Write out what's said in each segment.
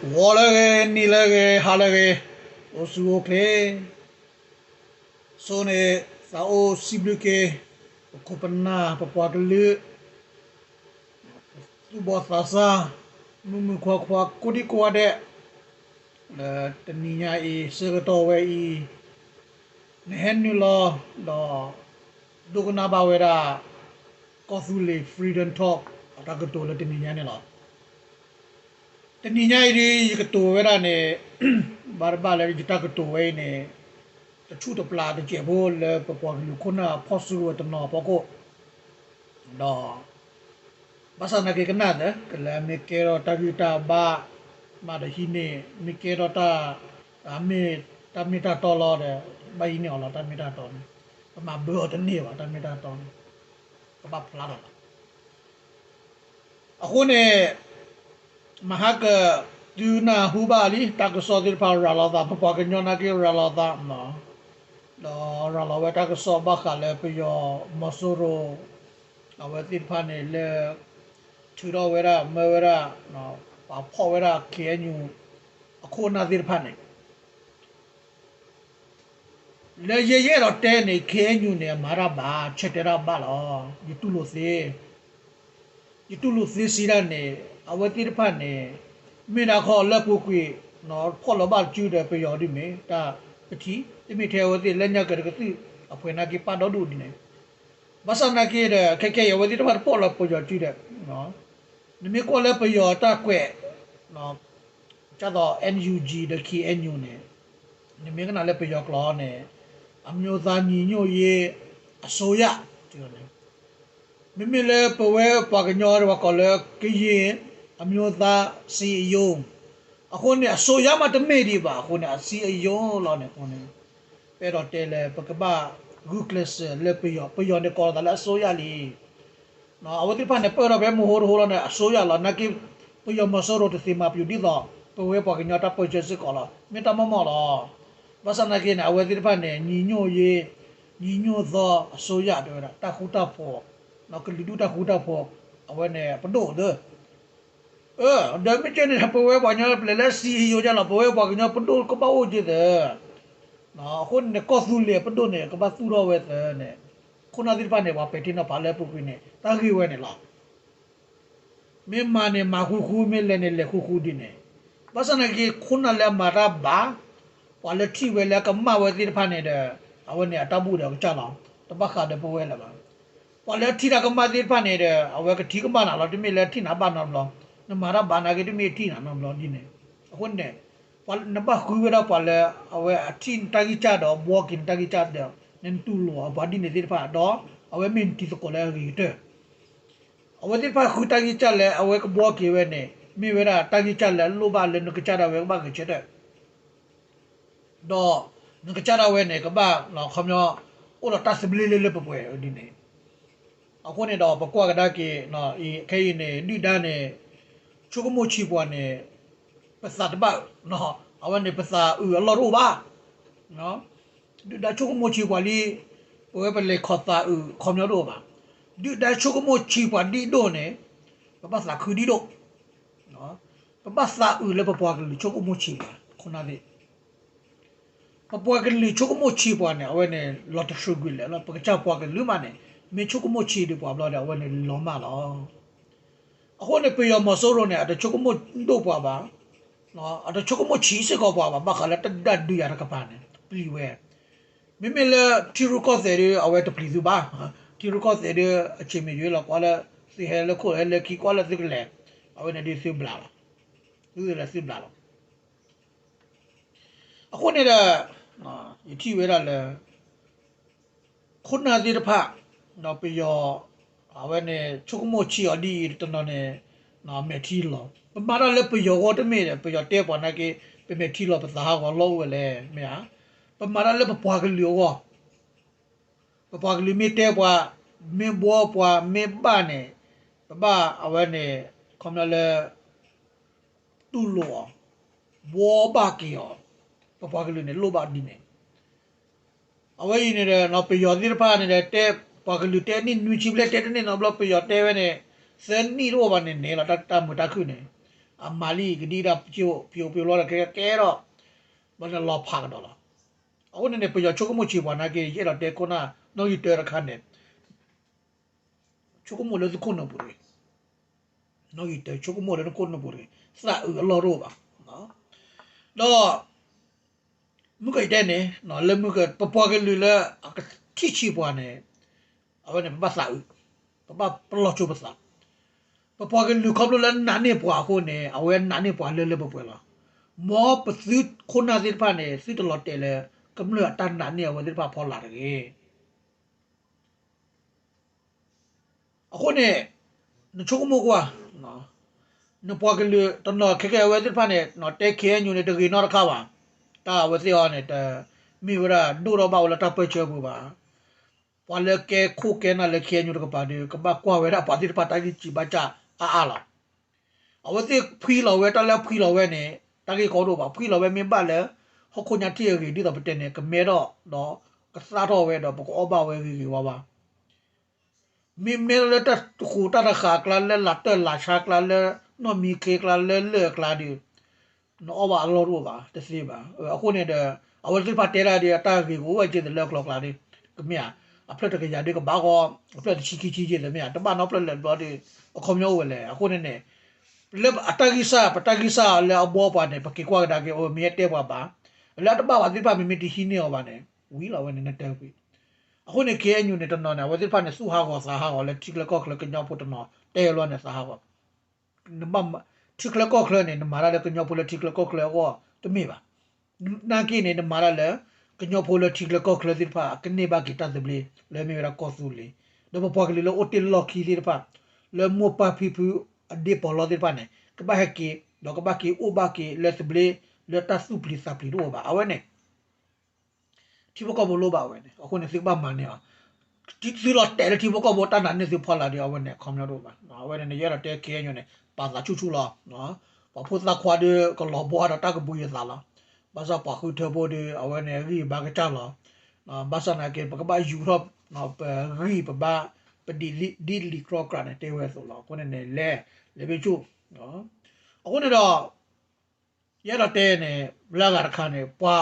ဂီၤလၢအဂ့ၤ, နံၤလၢအဂ့ၤ, ဟါလၢအဂ့ၤ, အိၣ်ဆူၣ်အိၣ်ချ့, ဆိန့ၣ် သးအိၣ်စံးဘျုးက့ၤ ပခိၣ်ပနၢ် ပပှၤကလုာ် သူၣ်ဘီၣ်သးစၢ် မုၣ်မုၣ်ခွါခွါ ကိးဒံကိးဂၤဒဲး, လၢတနံၤညါအံၤ ဆၢကတီၢ်ဝဲအံၤ နဟဲနုာ်လီၤဒီး ဒိကနၣ်ဘၣ်ဝဲဒၣ် ကီၢ်သူလ့ၤ Freedom Talk အတၢ်ကတိၤလၢတနံၤညါန့ၣ်လီၤ. တနံၤညါအံၤဒ် ယကတိၤဝဲဒၣ်န့ၣ် ဘၣ်တဘၣ်လၢယတၢ်ကတိၤဝဲအံၤန့ၣ် တဆူၣ်တပျၢ်တစဲးဖိလၢပပှၤကလုာ်ခိၣ်နၢ်ဖီၣ်စုကဝဲၤတနီၤအဖီခိၣ် ဒီး ဘၣ်ဆၣ်သနာ်က့ကနၣ်သ့ ကလဲၤမ့ၢ်ကဲထီၣ်တၢ်ဂံၢ်တၢ်ဘါ မၤဒီးဟံးန့ၢ် မ့ၢ်ကဲထီၣ်တၢ် မ့ၢ်တၢ်မ့ၢ်တၢ်တီလီၤဒီး ဘၣ်ဟံးန့ၢ်အီၤလီၤ တၢ်မ့ၢ်တၢ်တီန့ၣ် ပမၤဘၢအီၤတန့ၢ်ဘၣ် တၢ်မ့ၢ်တၢ်တီန့ၣ် ကဘၣ်ဖျါထီၣ်လီၤ. အဃိန့ၣ် မဟါက သုနၢ်ဟူဘၣ်လံ တၢ်ကစီၣ်သ့ၣ်တဖၣ်ရၤလီၤသး ပပှၤကညီနာ်က့ရၤလီၤသး ဒီးရၤလီၤဝဲတၢ်ကစီၣ်ဘၣ်ဃးလၢပယီၤမီၤစိရိၤ အဝဲသ့ၣ်တဖၣ်န့ၣ်လၢ ထုးထီၣ်ဝဲဒၣ် မၢဝဲဒၣ် ပာ်ဖှိၣ်ဝဲဒၣ် ခ့ၣ်အဲၣ်ယူၣ် အခိၣ်အနၢ်သ့ၣ်တဖၣ်န့ၣ် လၢယဲယအဲၣ်ဒိးတဲန့ၣ် ခ့ၣ်အဲၣ်ယူၣ်န့ၣ် အမၤတၢ်ဘၣ် ဆၢတဲာ်တၢ်ဘၣ်လီၤ. ယတူၢ်လိာ်သ့ ယတူၢ်လိာ်သ့စံးဒၣ်န့ၣ် အဝဲသ့ၣ်တဖၣ်န့ၣ် မ့ၢ်ဒၣ်ခီလၢပူၤကွံာ် ဖီၣ်လီၤဘၣ်စုဒီးပယီၤဒ်မ့ၢ် တၢ်ပထံၣ် တမ့ၢ်ထဲအဝဲသ့ၣ်လၢညါက့ၤတကသုၣ် အဖှဲးနာ်က့ၤပာ်ဒီဒူၣ်ဒ်န့ၣ် ဘၣ်ဆၣ်နာ်က့ၤဒီး ခဲခဲအံၤအဝဲသ့ၣ်တဖၣ်တဖီၣ်လီၤပယီၤစုဒီး နမ့ၢ်ကွၢ်လၢပယီၤတၢ်ကွဲး ဒ်သိး NUG ဒီး ခ့ၣ်အဲၣ်ယူၣ်န့ၣ် နမ့ၢ်ကနၣ်လၢပယီၤကျိာ်န့ၣ် အမျိုးသားညီညွတ်ရေးအစိုးရ န့ၣ် မ့မ့ၢ်လၢပဝဲပှၤကညီဒီးပှၤကိးလၢ ကရင်အမျိုးသားအစည်းအရုံး အဃိန့ၣ် အစိုးရမးတမ့ၢ်ဒံးဘၣ် အဃိန့ၣ် အစည်းအရုံးလီၤန့ၣ် အဃိန့ၣ် ပအဲၣ်ဒိးတဲလၢပကဘၣ်ဂုာ်ကျဲးစၢးလၢပယီၤ ပယီၤန့ၣ်ကိးလီၤသးလၢအစိုးရလံ အဝဲသ့ၣ်တဖၣ်န့ၣ် ပၢၢ်ထီၣ်ဖဲမဟိတဟိလီၤန့ၣ် အစိုးရလီၤ နာ်က့ ပယီၤမီၤစိရိၤတသ့မၤပယီၤဒ်သိး ပဝဲပှၤကညီတၢ်ပၢဆှၢစ့ၢ်ကီးလီၤ မ့ၢ်တၢ်မ့ၢ်မ့ၢ်လီၤ ဘၣ်ဆၣ်နာ်က့န့ၣ် အဝဲသ့ၣ်တဖၣ်န့ၣ် ညီညွတ်ရေး ညီညွတ်သောအစိုးရ တဲဝဲဒၣ် တၢ်ဃူတၢ်ဖိး ကလုာ်ဒူၣ်တၢ်ဃူတၢ်ဖိး အဝဲန့ၣ် ပဒိၣ်သၢ ဒီးမ့ၢ်ကဲန့ၣ် ပဝဲပှၤကညီပျဲၤလၢ စံယိၤ ဒ်လီၤ ပဝဲပှၤကညီပဒိၣ်ကဘၣ်အိၣ်က့ၤသၢ အဃိန့ၣ် ကီၢ်သူလ့ၤပဒိၣ်န့ၣ် ကဘၣ်သူၣ်ထီၣ်ဝဲသၢန့ၣ် ခိၣ်နၢ်သ့ၣ်တဖၣ်န့ၣ် ပှၤပဲာ်ထံနီၤဖးလၢအပူၤကွံာ်န့ၣ် တၢ်ဂ့ၢ်ဝဲန့ၣ်လီၤ. မ့ၢ်မၤန့ၣ်မၤဃူဃူ မ့ၢ်လဲၤန့ၣ်လဲၤဃူဃူဒ်န့ၣ် ဘၣ်ဆၣ်နာ်က့ ခိၣ်နၢ်လၢအမၤတၢ်ဘၣ် ပှၤလၢထံၣ်ဝဲလၢအကမၣ်ဝဲသ့ၣ်တဖၣ်န့ၣ်ဒီး အဝဲန့ၣ်အတၢ်ဘူၣ်ဒီးအကစၢ်လီၤ. တဘၣ်ဃးဒီးပဝဲလၢၤဘၣ်. ပှၤလၢထံၣ်တၢ်ကမၣ်သ့ၣ်တဖၣ်န့ၣ်ဒီး အဝဲကထံၣ်ကမၣ်နၤလီၤ. တမ့ၢ်လၢထံၣ်နၤဘၣ်နီတဘျီ, နမၤတၢ်ဘၣ်နာ်က့တမ့ၢ်ထံၣ်နၤနီတဘျီဒ်န့ၣ်. အဃိန့ၣ် နဘၣ်ဃုဝဲဒၣ်ပှၤလၢ အဝဲအထံၣ်နတၢ်ဂံၢ်စၢ်ဒီး ဘှီက့ၤနတၢ်ဂံၢ်စၢ်ဒီး နတူၢ်လိာ်အပှၤဒ်န့ၣ်သ့ၣ်တဖၣ်ဒီး အဝဲမ့ၢ်နတံၤသကိးလၢအဂ့ၤကတၢၢ် အဝဲသ့ၣ်တဖၣ်ဃုတၢ်ဂံၢ်စၢ်လၢအဝဲကဘှီက့ၤဝဲန့ၣ် မ့ၢ်ဝဲဒၣ်တၢ်ဂံၢ်စၢ်လၢအလိၣ်ဘၣ်လၢနကစၢ်ဒၣ်ဝဲကဘၣ်ဂဲၤဆၢထၢၣ် ဒီးနကစၢ်ဒၣ်ဝဲန့ၣ် ကဘၣ်ခီပညီ အိၣ်ဒီးတၢ်သဘျ့လၢလၢပှဲၤပှဲၤဒ်န့ၣ်. အဃိန့ၣ်ဒီး ပကွၢ်ကဒါက့ၤ ခဲအံၤန့ၣ် ဒုၣ်ဒါန့ၣ် ဆိကမိၣ်ဆံးပှၤန့ၣ် ပသးတဘၣ်အုး, အဝဲန့ၣ် ပသးအုးအလီၢ်တအိၣ်ဘၣ်. ဒုၣ်ဒါဆိကမိၣ်ဆံးပှၤလံ, ပဝဲပလဲၤခီၣ်သးအုးခီပညီတအိၣ်ဘၣ်. ဒုၣ်ဒါဆိကမိၣ်ဆံးပှၤဒ်ဒိၣ်န့ၣ် ပဘၣ်သးခုဒ်ဒိၣ် ပဘၣ်သးအုးလၢပပှၤကလုာ်ဆိကမိၣ်ဆံးပှၤ ခိၣ်နၢ်သ့ၣ်, ပပှၤကလုာ်ဆိကမိၣ်ဆံးပှၤန့ၣ် အဝဲန့ၣ် လီၤတဆှုးကွံာ်လဲၣ်လီၤ. ပကစၢ်ပှၤကလုာ်မးန့ၣ် မ့ၢ်ဆိကမိၣ်ဆံးဒံးပှၤဘျီဒီး အဝဲန့ၣ်လီၤမၢ်လီၤ. အဃိန့ၣ် ပယီၤမီၤစိရိၤန့ၣ် အတဆိကမိၣ်ဒိၣ်ပှၤဘၣ်, အတဆိကမိၣ်ဆံးစ့ၢ်ကီးပှၤဘၣ်, ဘၣ်ဃးလၢတၢ်ဒုးယၤတကပၤန့ၣ် တပျံၤဝဲ မ့မ့ၢ်လၢထံရူၢ်ကီၢ်သဲးဒီး အဝဲတပျံၤသုဘၣ်. ထံရူၢ်ကီၢ်သဲးဒီး အဆံးမ့ၢ်ယွၤလီၤ ကွၢ်လၢသုဟဲလၢခိၣ်ဟဲလၢခံ ကွၢ်လၢသုကလဲၤ, အဝဲန့ၣ်ဒ်သုဘျးလီၤ, သုလဲၤသုဘျးလီၤ. အဃိန့ၣ်ဒီး ယထံၣ်ဝဲဒၣ်လၢ ခိၣ်နၢ်သ့ၣ်တဖၣ် ဒီးပယီၤ အဝဲန့ၣ် ဆိကမိၣ်ဆံးအီၤဒ်အံၤတနီၤန့ၣ် မဲာ်ထံလီၤ. ပမၤတၢ်လၢပယီၤအဂီၢ်တမ့ၢ်ဒီး ပယီၤတဲပှၤနာ်က့ ပမဲာ်ထံလီၤ ပသးဟးဂီၤလီၢ်အိၣ်ဝဲလဲၣ် မ့ၢ်ဧါ. ပမၤတၢ်လၢပပှၤကလုာ်အဂီၢ်, ပပှၤကလုာ်မ့ၢ်တဲပှၤ, မ့ၢ်ဘှီပှၤ, မ့ၢ်ဘၣ်န့ၣ် ပဘၣ်အဝဲန့ၣ် ခီပညီလၢ တူၢ်လိာ်အီၤ, ဘှီဘၣ်က့ၤအီၤ, ပပှၤကလုာ်န့ၣ်လိၣ်ဘၣ်ဒ်န့ၣ်. အဝဲအံၤန့ၣ်ဒီး ပယီၤသ့ၣ်တဖၣ်န့ၣ်ဒီး တဲပှၤကလုာ်တဲနံၣ်နွံဆံဘျဲၣ် တဲတန့ၢ်နီတဘျီ ပယီၤတဲဝဲန့ၣ် သၢနံၣ်တအိၣ်ဘၣ်န့ၣ် နဲလီၤတၢ်မုာ်တၢ်ခုၣ်န့ၣ်. အမၤလံကဒံဒၣ် ပျိပျိလီၤဒီးကဲကဲထီၣ် ဘၣ်န့ၣ်လီၤဖးကဒီးလီၤ. အဃိန့ၣ်န့ၣ် ပယီၤဆိကမိၣ်ဆံးပှၤနာ်က့ ယအဲၣ်ဒိးတဲခိၣ်နၢ် နီၣ်ဂံၢ်တၢတခါန့ၣ် ဆိကမိၣ်လၢသုခိၣ်နူာ်ပူၤတဂ့ၤ, နီၣ်ဂံၢ်တၢဆိကမိၣ်လၢနခိၣ်နူာ်ပူၤတဂ့ၤ, သးအုးအလီၢ်တအိၣ်ဘၣ်. ဒီး မုၢ်ကတဲန့ၣ် လၢမုၢ်က ပပှၤကလုာ်လၢအကထံၣ်ဆံးပှၤန့ၣ် အဝဲန့ၣ် ပဘၣ်သးအုး, ပဘၣ်ပလီၢ်ဆိပသး, ပပှၤကလုာ်ခီဖျိလၢနာ်န့ၢ်ပှၤအဃိန့ၣ် အဝဲနာ်န့ၢ်ပှၤလၢလၢပှဲၤပှဲၤလီၤ. မ်ပသုးခိၣ်နၢ်သ့ၣ်တဖၣ်န့ၣ် သုတလီၤတဲာ်လၢ ကမျၢၢ်အတၢ်နာ်န့ၢ်အဝဲသ့ၣ်တဖၣ်ဖီလာ်တဂ့ၤ. အဃိန့ၣ် နဆိကမိၣ်ကွၢ်, နပှၤကလုာ်တနီၤခဲကဲအဝဲသ့ၣ်တဖၣ်န့ၣ် တဲ ခ့ၣ်အဲၣ်ယူၣ် န့ၣ် တဂ့ၤနီတခါဘၣ်. တၢ်အဝဲသ့ၣ်အီၤန့ၣ် တမ့ၢ်ဝဲဒၣ်ဒိၣ်ထီၣ်ဘၣ်ဝဲလၢတၢ်ပၢၢ်ဆၢပူၤဘၣ်. ပှၤလၢကဲခိၣ်ကဲနၢ်လၢ ခ့ၣ်အဲၣ်ယူၣ် တကပၤဒီး ကဘၣ်ကွၢ်ဝဲဒၣ်ပှၤသ့ၣ်တဖၣ်တၢ်ဂံၢ်စံးဘါစၢ်အါအါလီၤ. အဝဲသ့ၣ်ဖှံလီၤဝဲ တၢ်လၢဖှံလီၤဝဲန့ၣ် တၢ်ဂ့ၢ်ကီဒိၣ်ဘၣ်. ဖှံလီၤဝဲမ့ၢ်ဘၣ်လၢ ဟီၣ်ခိၣ်ညါထံၣ်အဂ့ၤ ဒ်သိးပတဲန့ၣ် ကမဲထီၣ်ဒီး ကသၣ်ထီၣ်ဝဲဒီး ပကအီၣ်ဘၣ်ဝဲဂ့ၤဂ့ၤဝါဝါ. မ့မ့ၢ်လၢတၢ်ဃူတၢ်တဃာ်အကျါ လၢလၤတၢၢ်လၤဆါအကျါ လၢနီၢ်မံခ့အကျါ လၢလၢၢ်အကျါဒီး နအီၣ်ဘၣ်အလီၢ်တအိၣ်ဘၣ် တသ့ဘၣ်. အဃိန့ၣ်ဒီး အဝဲသ့ၣ်တဖၣ်တဲဒၣ်ဒီး အတၢ်ဂ့ၢ်ကအိၣ်ဝဲက့ၤသလၢအကျိၤအကျဲဒီး ကမ့ၢ်ဧါ, အဖျၢၣ်တကယၤဒီးကဘၣ်ဃီ အဖျၢၣ်တဆံခံဆံက့ၤသ့မ့ၢ်ဧါ, တဘၣ်နီတဖျၢၣ်လၢာ်တဘျီဒီး အခီပညီအိၣ်ဝဲလဲၣ်. အဃိန့ၣ်န့ၣ် လၢအတၢ်ဂံၢ်စၢ် ပတၢ်ဂံၢ်စၢ်လၢအဘှီပှၤန့ၣ် ပက့ၤကွၢ်ကဒါက့ၤ အဝဲမ့ၢ်တဲပှၤဘၣ်, လၢအတဘၣ်ပှၤသ့ၣ်တဖၣ် မ့မ့ၢ်တဟံးန့ၢ်အီၤဘၣ်န့ၣ် ဝံၤလီၤဝဲန့ၣ် နတဲကွံာ်. အဃိန့ၣ် ခ့ၣ်အဲၣ်ယူၣ် န့ၣ် တနီၤန့ၣ် အဝဲသ့ၣ်တဖၣ်န့ၣ် သူၣ်ဟးဂီၤသးဟးဂီၤလၢထံချၢကီၢ်ချၢ ကညီဖိတနီၤ တဲလီၤန့ၣ် သးဟးဂီၤ နဘၣ်မၤ ထံချၢကီၢ်ချၢန့ၣ် နမၤတၢ်လၢကညီဖိလၢထံချၢကီၢ်ချၢအဂီၢ်တမ့ၢ်ဘၣ်. နာ်က့န့ၣ် နမၤတၢ်လၢ ကညီဖိလၢထံချၢကီၢ်ချၢသ့ၣ်တဖၣ် ကန့ၢ်ဘၣ်က့ၤတၢ်သဘျ့ လၢမ့ၢ်ဝဲဒၣ်ကီၢ်သူလ့ၤ, ဒီးပပှၤကလုာ်လၢအိၣ်တ့ၢ်လီၢ်ခံသ့ၣ်တဖၣ် လၢမိၢ်ပၢ်ဖံဖုအဒ့ပီၤလီသ့ၣ်တဖၣ်န့ၣ် ကဘၣ်ဟဲက့ၤ ဒီးကဘၣ်က့ၤအိၣ်ဘၣ်က့ၤလၢသဘျ့ လၢတၢ်သူၣ်ပျံၤသးပျံၤတအိၣ်ဘၣ်. အဝဲန့ၣ် ထံဖိကီၢ်ဖိလိၣ်ဘၣ်ဝဲန့ၣ် အဃိန့ၣ် သုကဘၣ်မၤန့ၢ်အီၤ, သုလီၤတဲာ်လၢထံဖိကီၢ်ဖိတၢ်နာ်န့ၢ်သုဖီလာ်ဒီး အဝဲန့ၣ် အခီပညီတအိၣ်ဘၣ်. အဝဲန့ၣ် ယအဲၣ်ဒိးတဲ ခ့ၣ်အဲၣ်ယူၣ် န့ၣ် ပာ်သးဆူၣ်ဆူၣ်လီၤ. ပှၤဖိသၣ်ခွါဒီး ကလီၤဘှီဒီးတၢ်ကဘုးယသးလီၤ. ဘၣ်ဆၣ်ပှၤဃုထၢဖိဒီး အဝဲန့ၣ် ဂံၢ်ဘါကစၢ်လီၤ. ဘၣ်ဆၣ်နာ်က့ ပကဘၣ်ယူၤထီၣ် ပဂံၢ်ပဘါ ပဒ်လံာ်ကြီကြၢ်န့ၣ် တဲဝဲအသိးလီၤ. အဃိန့ၣ်န့ၣ် လဲၤ လဲၤဘ့ၣ်ဆူၣ်. အဃိန့ၣ်ဒီး ယအဲၣ်ဒိးတဲန့ၣ် လၢအဂၤတခါန့ၣ် ပှၤ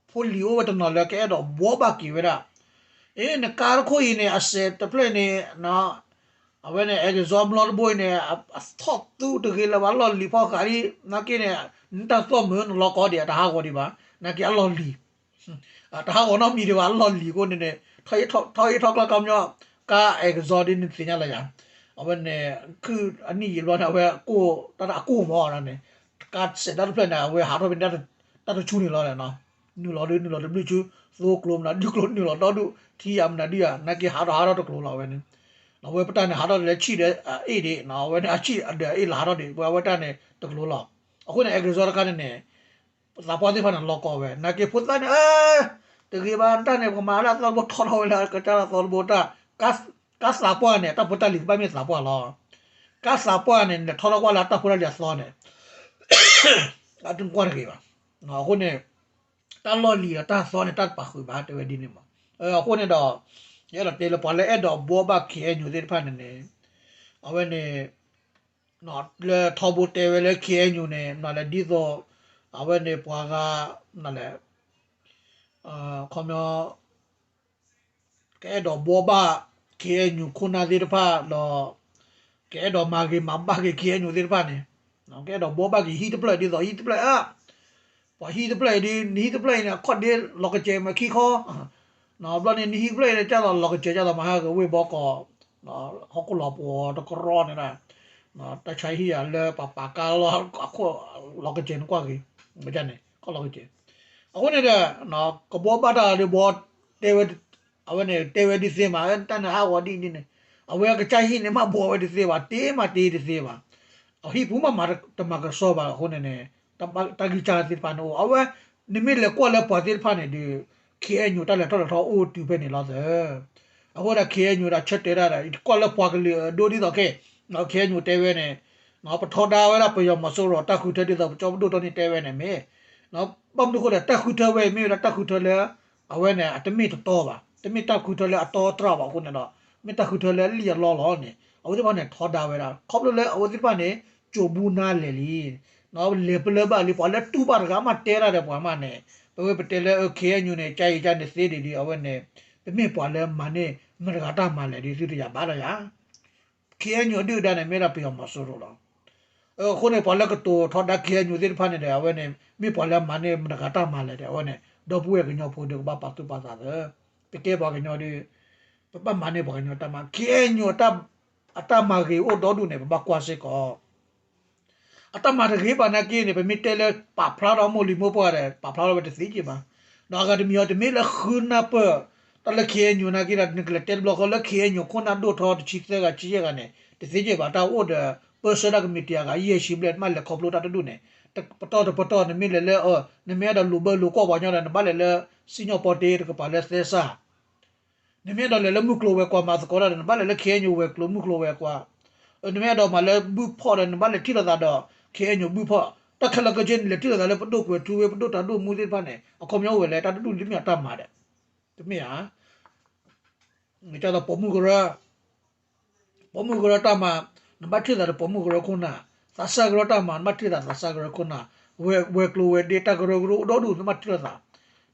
ဖိလံၤအိၣ်ဝဲတနီၤလၢကအဲၣ်ဒိးဘှီဘၣ်က့ၤဝဲဒၣ်, အ့ နကါတခိၣ်အံၤန့ၣ် အစဲးတဖျၢၣ်န့ၣ် အဝဲန့ၣ် အဲကစီဘျီတဘိအံၤန့ၣ် အထီၣ်သူတဂ့ၤလၢၤဘၣ် လီၢ်လံၤဖီၣ်ဃာ်လံ, နာ်က့န့ၣ် နတၢ်သီၣ်မုာ်နလီၤကီဒံး အတဟးဂီၤဒံးဘၣ်, နာ်က့အလီၢ်လံၤ တဟးဂီၤနီတမံၤဒံးဘၣ် အလီၢ်လံၤအဃိန့ၣ်န့ၣ် ထီၣ်အ့ၣ်ထီၣ်ကျီၢ်ကျီၢ်မညီ ကါအဲကစီဒ်န့ၣ်သ့ၣ်ညါလၢယၤ, အဝဲန့ၣ် ခုၣ်အနံၣ်ယံာ်ဘျီန့ၣ် အဝဲကိၢ် တၢ်တၢ်အကိၢ်မီၤန့ၣ်, ကါစဲးတၢ်တဖျၢၣ်န့ၣ် အဝဲဟးထီၣ်ဖဲန့ၣ် တၢ်တဆူန့ၣ်လီၤန့ၣ်, နုာ်လီၤဒုးနုာ်လီၤတဘျုးဆူ သိကျိမနုၤဒုးကျိနုာ်လီၤဒီဒူၣ် ထံယၤမနုၤဒုးယၤ နာ်က့ဟးထီၣ်ဟးထီၣ်တကျိၤလီၤဝဲန့ၣ်, အဝဲပတၢ်န့ၣ် ဟးထီၣ်လၢဆံၣ်ဒီးအ့ၣ်ဒံး အဝဲန့ၣ်အဆံၣ်အဒၢးအ့ၣ်လၢဟးထီၣ်ဒံး ပဝဲတၢ်န့ၣ်တကျိၤလီၤ. အဃိန့ၣ် အဲကစီတခါန့ၣ်န့ၣ် သးပှၢ်သ့ၣ်တဖၣ်န့ၣ် လီၤကီဝဲ နာ်က့ဖိသၣ်န့ၣ် တဂ့ၤဘၣ်တၢ်န့ၣ် ပကမၤလၢအသီတဘိ ထီထီၣ်ဝဲလၢကစၢ်လၢအသီတဘိတၢ်, ကါသးပှၢ်န့ၣ် တၢ်ဖိတၢ်လံၤကဘၣ်မ့ၢ်သးပှၢ်လီၤ. ကါသးပှၢ်န့ၣ် လဲၤထီထီၣ်ကွၢ်လၢတၢ်ဖိတၢ်လံၤအသီန့ၣ် အတကွၢ်တဂ့ၤဘၣ်. အဃိန့ၣ် တၢ်လီၢ်လံၤဒီးတၢ်သီန့ၣ် တၢ်တပာ်ဃုာ်ဘၣ် တဲဝဲဒ်န့ၣ်မး. အဃိန့ၣ်ဒီး ယအဲၣ်ဒိးတဲလၢပှၤလၢအဲၣ်ဒိးဘှီဘၣ် ခ့ၣ်အဲၣ်ယူၣ် သ့ၣ်တဖၣ်န့ၣ်န့ၣ် အဝဲန့ၣ် လၢထီဘိတဲဝဲလၢ ခ့ၣ်အဲၣ်ယူၣ် န့ၣ် နလဲၤဒ်သိး အဝဲန့ၣ်ပှၤဂၤ နလဲၤ ခီပညီ ကအဲၣ်ဒိးဘှီဘၣ် ခ့ၣ်အဲၣ်ယူၣ် ခိၣ်နၢ်သ့ၣ်တဖၣ်ဒီး ကအဲၣ်ဒိးမၤဂ့ၤမၤဘၣ်က့ၤ ခ့ၣ်အဲၣ်ယူၣ် သ့ၣ်တဖၣ်န့ၣ် ကအဲၣ်ဒိးဘှီဘၣ်က့ၤဟံၣ်တဖျၢၣ်ဒ်သိးဟံၣ်တဖျၢၣ် ပှၤဟံၣ်တဖျၢၣ်အံၤဒ် နဟံၣ်တဖျၢၣ်အံၤန့ၣ် အခီၣ်ဒ့လီၤကစဲၤမ့ၢ်ခံခီ ဘျီန့ၣ် နဟံၣ်တဖျၢၣ်အံၤန့ၣ် ကၢ်သိးလီၤကစဲၤကၢ်သိးမၤဟါဂီၤဝ့ၢ်ဘီကီး ဟီၣ်ခိၣ်လီၤပှီၤတကရီန့ၣ် တၢ်ဆါဟံၣ်ဧါလၢပပာ်ကါလီၤ အခိၣ်လီၤကစဲၤနကွၢ်ဂ့ၤ န့ၣ် ခီၣ်လီၤကစဲၤ အဃိန့ၣ်ဒီး ကဘှီဘၣ်တၢ်ဒီးဘှီ တဲဝဲ အဝဲန့ၣ် တဲဝဲဒ်သ့မး တၢ်န့ၣ်ဟးဂီၤဒ်န့ၣ်န့ၣ် အဝဲအကစၢ်ဟံၣ်န့ၣ် မ့ၢ်ဘှီဝဲဒ်သ့ဘၣ် တ့မးတ့ဒ်သ့ဘၣ် အဟံၣ်ပူၤမးမၤတမၤကဆှီဘၣ်အဃိန့ၣ်န့ၣ် တၢ်ဂံၢ်စၢ်သ့ၣ်တဖၣ်န့ၣ်အိၣ် အဝဲ နမ့ၢ်လဲၤကွၢ်လၢပှၤသ့ၣ်တဖၣ်န့ၣ်ဒီး ခ့ၣ်အဲၣ်ယူၣ် တၢ်လဲၤထီၣ်လဲၤထီအိၣ်တုၤဖဲန့ၣ်လီၤသၢ အဃိဒီး ခ့ၣ်အဲၣ်ယူၣ် ဒီးဆၢတဲာ်တၢ်ဒီး ကွၢ်လၢပှၤကလုာ်အဒိဒ်သိးခဲ ခ့ၣ်အဲၣ်ယူၣ် တဲဝဲန့ၣ် ပထီဒါဝဲဒၣ်ပယီၤမီၤစိရိၤတၢ်ဃုထၢဒ်သိးပကၠီပဒိၣ်ထီၣ်န့ၣ်တဲဝဲန့ၣ်မ့ၢ် ဘၣ်မနုၤအဃိဒီး တၢ်ဃုထၢဝဲအံၤမ့ၢ်ဝဲဒၣ်တၢ်ဃုထၢလၢ အဝဲန့ၣ် အတမ့ၢ်တတီဘၣ် တမ့ၢ်တၢ်ဃုထၢလၢအတီအတြၢ်ဘၣ်အဃိန့ၣ်ဒီး မ့ၢ်တၢ်ဃုထၢလၢအလံၣ်အလီလီၤန့ၣ် အဝဲသ့ၣ်တဖၣ်န့ၣ်ထီဒါဝဲဒၣ် ခီဖျိလၢအဝဲသ့ၣ်တဖၣ်န့ၣ် ကၠိၤဘူနါလဲၣ်လံ, လဲၤပလၢဘၣ်လံ ပှၤလၢတူၢ်ဘၣ်တဂၤမးတဲတၢ်ဒီးပှၤမးန့ၣ်, ပဝဲပတဲလၢ ခ့ၣ်အဲၣ်ယူၣ်န့ၣ် ကၠါအံၤကၠါန့ၣ်သ့ဒံးဒံး အဝဲန့ၣ် ပမ့ၢ်ပှၤလၢမၤန့ၢ်မတၤတဂၤတၢ်မၤလဲၣ်ဒီး သုတယၤဘၣ်ဒီးယၤ ခ့ၣ်အဲၣ်ယူၣ်အဒုၣ်အဒါန့ၣ် မ့ၢ်ဒၣ်ပယီၤမီၤစိရိၤလီၤ. အဃိန့ၣ် ပှၤလၢကတိၤထီဒါ ခ့ၣ်အဲၣ်ယူၣ်သ့ၣ်တဖၣ်န့ၣ်ဒီး အဝဲန့ၣ် မ့ၢ်ပှၤလၢမၤန့ၢ်မတၤတဂၤတၢ်မၤလဲၣ်ဒီး အဝဲန့ၣ် ဒီပုၢ်ဝဲၢ်ကညီဖိဒီးကဘၣ်ပာ်သူၣ်ပာ်သးသၢ, ပကဲပှၤကညီဒီး ပဘၣ်မၤန့ၢ်ပှၤကညီတၢ်မၤ ခ့ၣ်အဲၣ်ယူၣ် အတၢ်မၤဂ့ၤအိၣ်ဒီဒူၣ်န့ၣ် ပဘၣ်ကွၢ်စ့ၢ်ကီး အတၢ်မၤတဂ့ၤဘၣ်နာ်က့န့ၣ် ပမ့ၢ်တဲလၢပာ်ဖျါထီၣ်မိၢ်လံၤမိၢ်ပှၢ်ဒီး ပာ်ဖျါထီၣ်ဝဲတသ့က့ဘၣ်. ဒီးအဂၤတမံၤအံၤ တမ့ၢ်လၢဃုနၢ်ပၢၢ် တၢ်လၢ ခ့ၣ်အဲၣ်ယူၣ် နာ်က့ဒီး နကလဲၤတဲတဘျီဃီလၢ ခ့ၣ်အဲၣ်ယူၣ် ခိၣ်နၢ်ဒိၣ်ထီတဆံသၢဂၤ ဆံယဲၢ်ဂၤန့ၣ် တသ့က့ဘၣ်. တၢ်အိၣ်ဒီး ပၢဆှၢတၢ်ကမံးတံာ်အဂၤ ယဲၢ်ဆံဘျဲၣ် မ့ၢ်လဲၤခီဖျိတၢ်တဒူၣ်န့ၣ် ပတီၢ်တပတီၢ် နမ့ၢ်လဲၤလၢ နမ့ၢ်အဲၣ်ဒိးလိာ်ဘၢလိာ်ကွီၢ်ပှၤကညီဒီး နဘၣ်လဲၤလၢ စံၣ်ညီၣ်ပီတ့ တကပၤလၢသဲစး နမ့ၢ်အဲၣ်ဒိးလဲၤလၢမုၢ်ကျိၤဝဲၤကွာ်မၤသကိးတၢ်ဒီး နဘၣ်လဲၤလၢ ခ့ၣ်အဲၣ်ယူၣ် ဝဲၤကျိၤမုၢ်ကျိၤဝဲၤကွာ်, နမ့ၢ်အဲၣ်ဒိးမၤလၢဘုဖီၣ်ဒီး နဘၣ်လဲၤထံၣ်လိာ်သးဒီး ခ့ၣ်အဲၣ်ယူၣ် ဘုဖီၣ်, တၢ်ခဲလၢာ်ခဲဆ့န့ၣ် လဲၤထံၣ်လိာ်သးလၢပဒိၣ်ကွဲၤထူဝ့ ပဒိၣ်တၢ်ဒိၣ်မူသ့ၣ်တဖၣ်န့ၣ် အခီပညီအိၣ်ဝဲလဲၣ် တၢ်တဒူၣ်လၢမ့ၢ်အတၢ်မၤဒီး တမ့ၢ်ဧါ. ကၢ်သိးပိာ်မုၣ်ကရၢ ပိာ်မုၣ်ကရၢတၢ်မၤ နဘၣ်ထံၣ်လိာ်သးဒီးပိာ်မုၣ်ကရၢခိၣ်နၢ်, သးစၢ်ကရၢတၢ်မၤ နဘၣ်ထံၣ်လိာ်သးသးစၢ်ကရၢခိၣ်နၢ်, ဝဲၤကျိၤဝဲၤဒ့ တၢ်ကရၢကရိအိၣ်ဒီဒူၣ် နဘၣ်ထံၣ်လိာ်သး,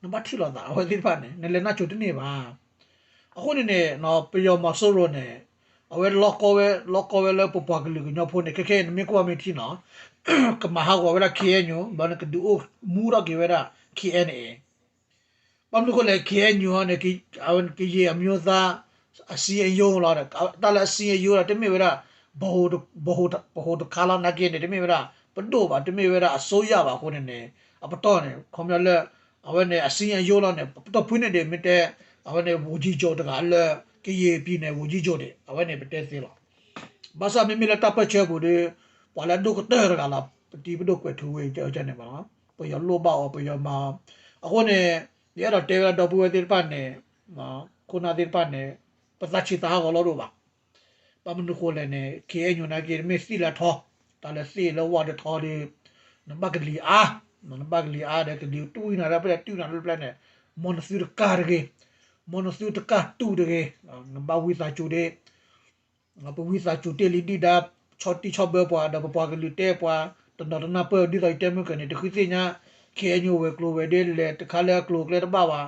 နဘၣ်ထံၣ်လိာ်သး အဝဲသ့ၣ်တဖၣ်န့ၣ် နလဲၤနၢ်စိၤတန့ၢ်ဘၣ်. အဃိန့ၣ်န့ၣ် ပယီၤမီၤစိရိၤန့ၣ် အဝဲလီၤကီဝဲ လီၤကီဝဲလၢပပှၤကလုာ်ကညီဖိန့ၣ် ခဲခဲအံၤနမ့ၢ်ကွၢ်မ့ၢ်ထံနီၤ ကမၤဟးဂီၤဝဲဒၣ် ခ့ၣ်အဲၣ်ယူၣ် ဒီးနကဒုးအိၣ်မူထီၣ်က့ၤဝဲဒၣ် ခ့ၣ်အဲၣ်ယူၣ် ဘၣ်မနုၤအဃိလဲၣ် ခ့ၣ်အဲၣ်ယူၣ်န့ၣ် ကရင်အမျိုးသား အစည်းအရုံးလီၤ. တၢ်လၢအစည်းအရုံးဒီး တမ့ၢ်ဝဲဒၣ် ပဟိတခါလီၤနာ်က့န့ၣ် တမ့ၢ်ဝဲဒၣ် ပဒိၣ်ဘၣ် တမ့ၢ်ဝဲဒၣ်အစိုးရဘၣ်အဃိန့ၣ်န့ၣ် အပတီၢ်န့ၣ် ခီပညီလၢ အဝဲန့ၣ် အစည်းအရုံးလီၤန့ၣ် ပတီၢ်ဖုန့ၣ်ဒီး မ့ၢ်တဲ အဝဲန့ၣ် ဝန်ကြီးချုပ်တဂၤလၢ ကရင်ပြည်နယ် ဝန်ကြီးချုပ်န့ၣ် အဝဲန့ၣ် ပတဲသ့လီၤ. ဘၣ်ဆၣ်မ့မ့ၢ်လၢတၢ်ပၢၢ်ဆၢပူၤဒီး ပှၤလၢအဒိၣ်ကတၢၢ်တဂၤလီၤ ပတံၤပဒိၣ်ကွဲၤထူဝ့ ကန့ၣ်မးလီၤ. ပယီၤလိၣ်ဘၣ်အီၤ ပယီၤမၤအီၤ. အဃိန့ၣ် ယအဲၣ်ဒိးတဲဝဲဒၣ်ဒီပုၢ်ဝဲၢ်သ့ၣ်တဖၣ်န့ၣ် ခိၣ်နၢ်သ့ၣ်တဖၣ်န့ၣ် ပသးဆံးသးဟးဂီၤလီၤဒိၣ်ဘၣ်. ဘၣ်မနုၤဃိလဲၣ်န့ၣ် ခ့ၣ်အဲၣ်ယူၣ်နာ်က့ တမ့ၢ်သ့ၣ်လၢထီ, တၢ်လၢသ့ၣ်လၢဝၣ်ဒီးထီဒီး နဘၣ်ကလံၤအါ, နဘၣ်ကလံၤအါဒီး ကလံၤတူၢ်နၤလၢပျဲၢ် တူၢ်နၤလၢပျဲၢ်န့ၣ် မ်နသုတကၢ်တဂ့ၤ, မ်နသုတကၢ်တူၢ်တဂ့ၤ, နဘၣ်ဝံသးစူၤဒ့ ပဝံသးစူၤတ့ၢ်လံဒုၣ်ဒါ ဆီၣ်တံၢ်ဆီၣ်ဘၢပှၤ ဒီးပပှၤကလုာ်တဲပှၤ တနီၤတနၢ်ပၢၢ် ဒ်သိးယတဲမုၢ်ကၢၢ်န့ၣ် တဃုသ့ၣ်ညါ ခ့ၣ်အဲၣ်ယူၣ် ဝဲၤကျိၤဝဲၤဒ့ လဲၤတခါလၢအကျိၤအကျဲတဘၣ်ဘၣ်.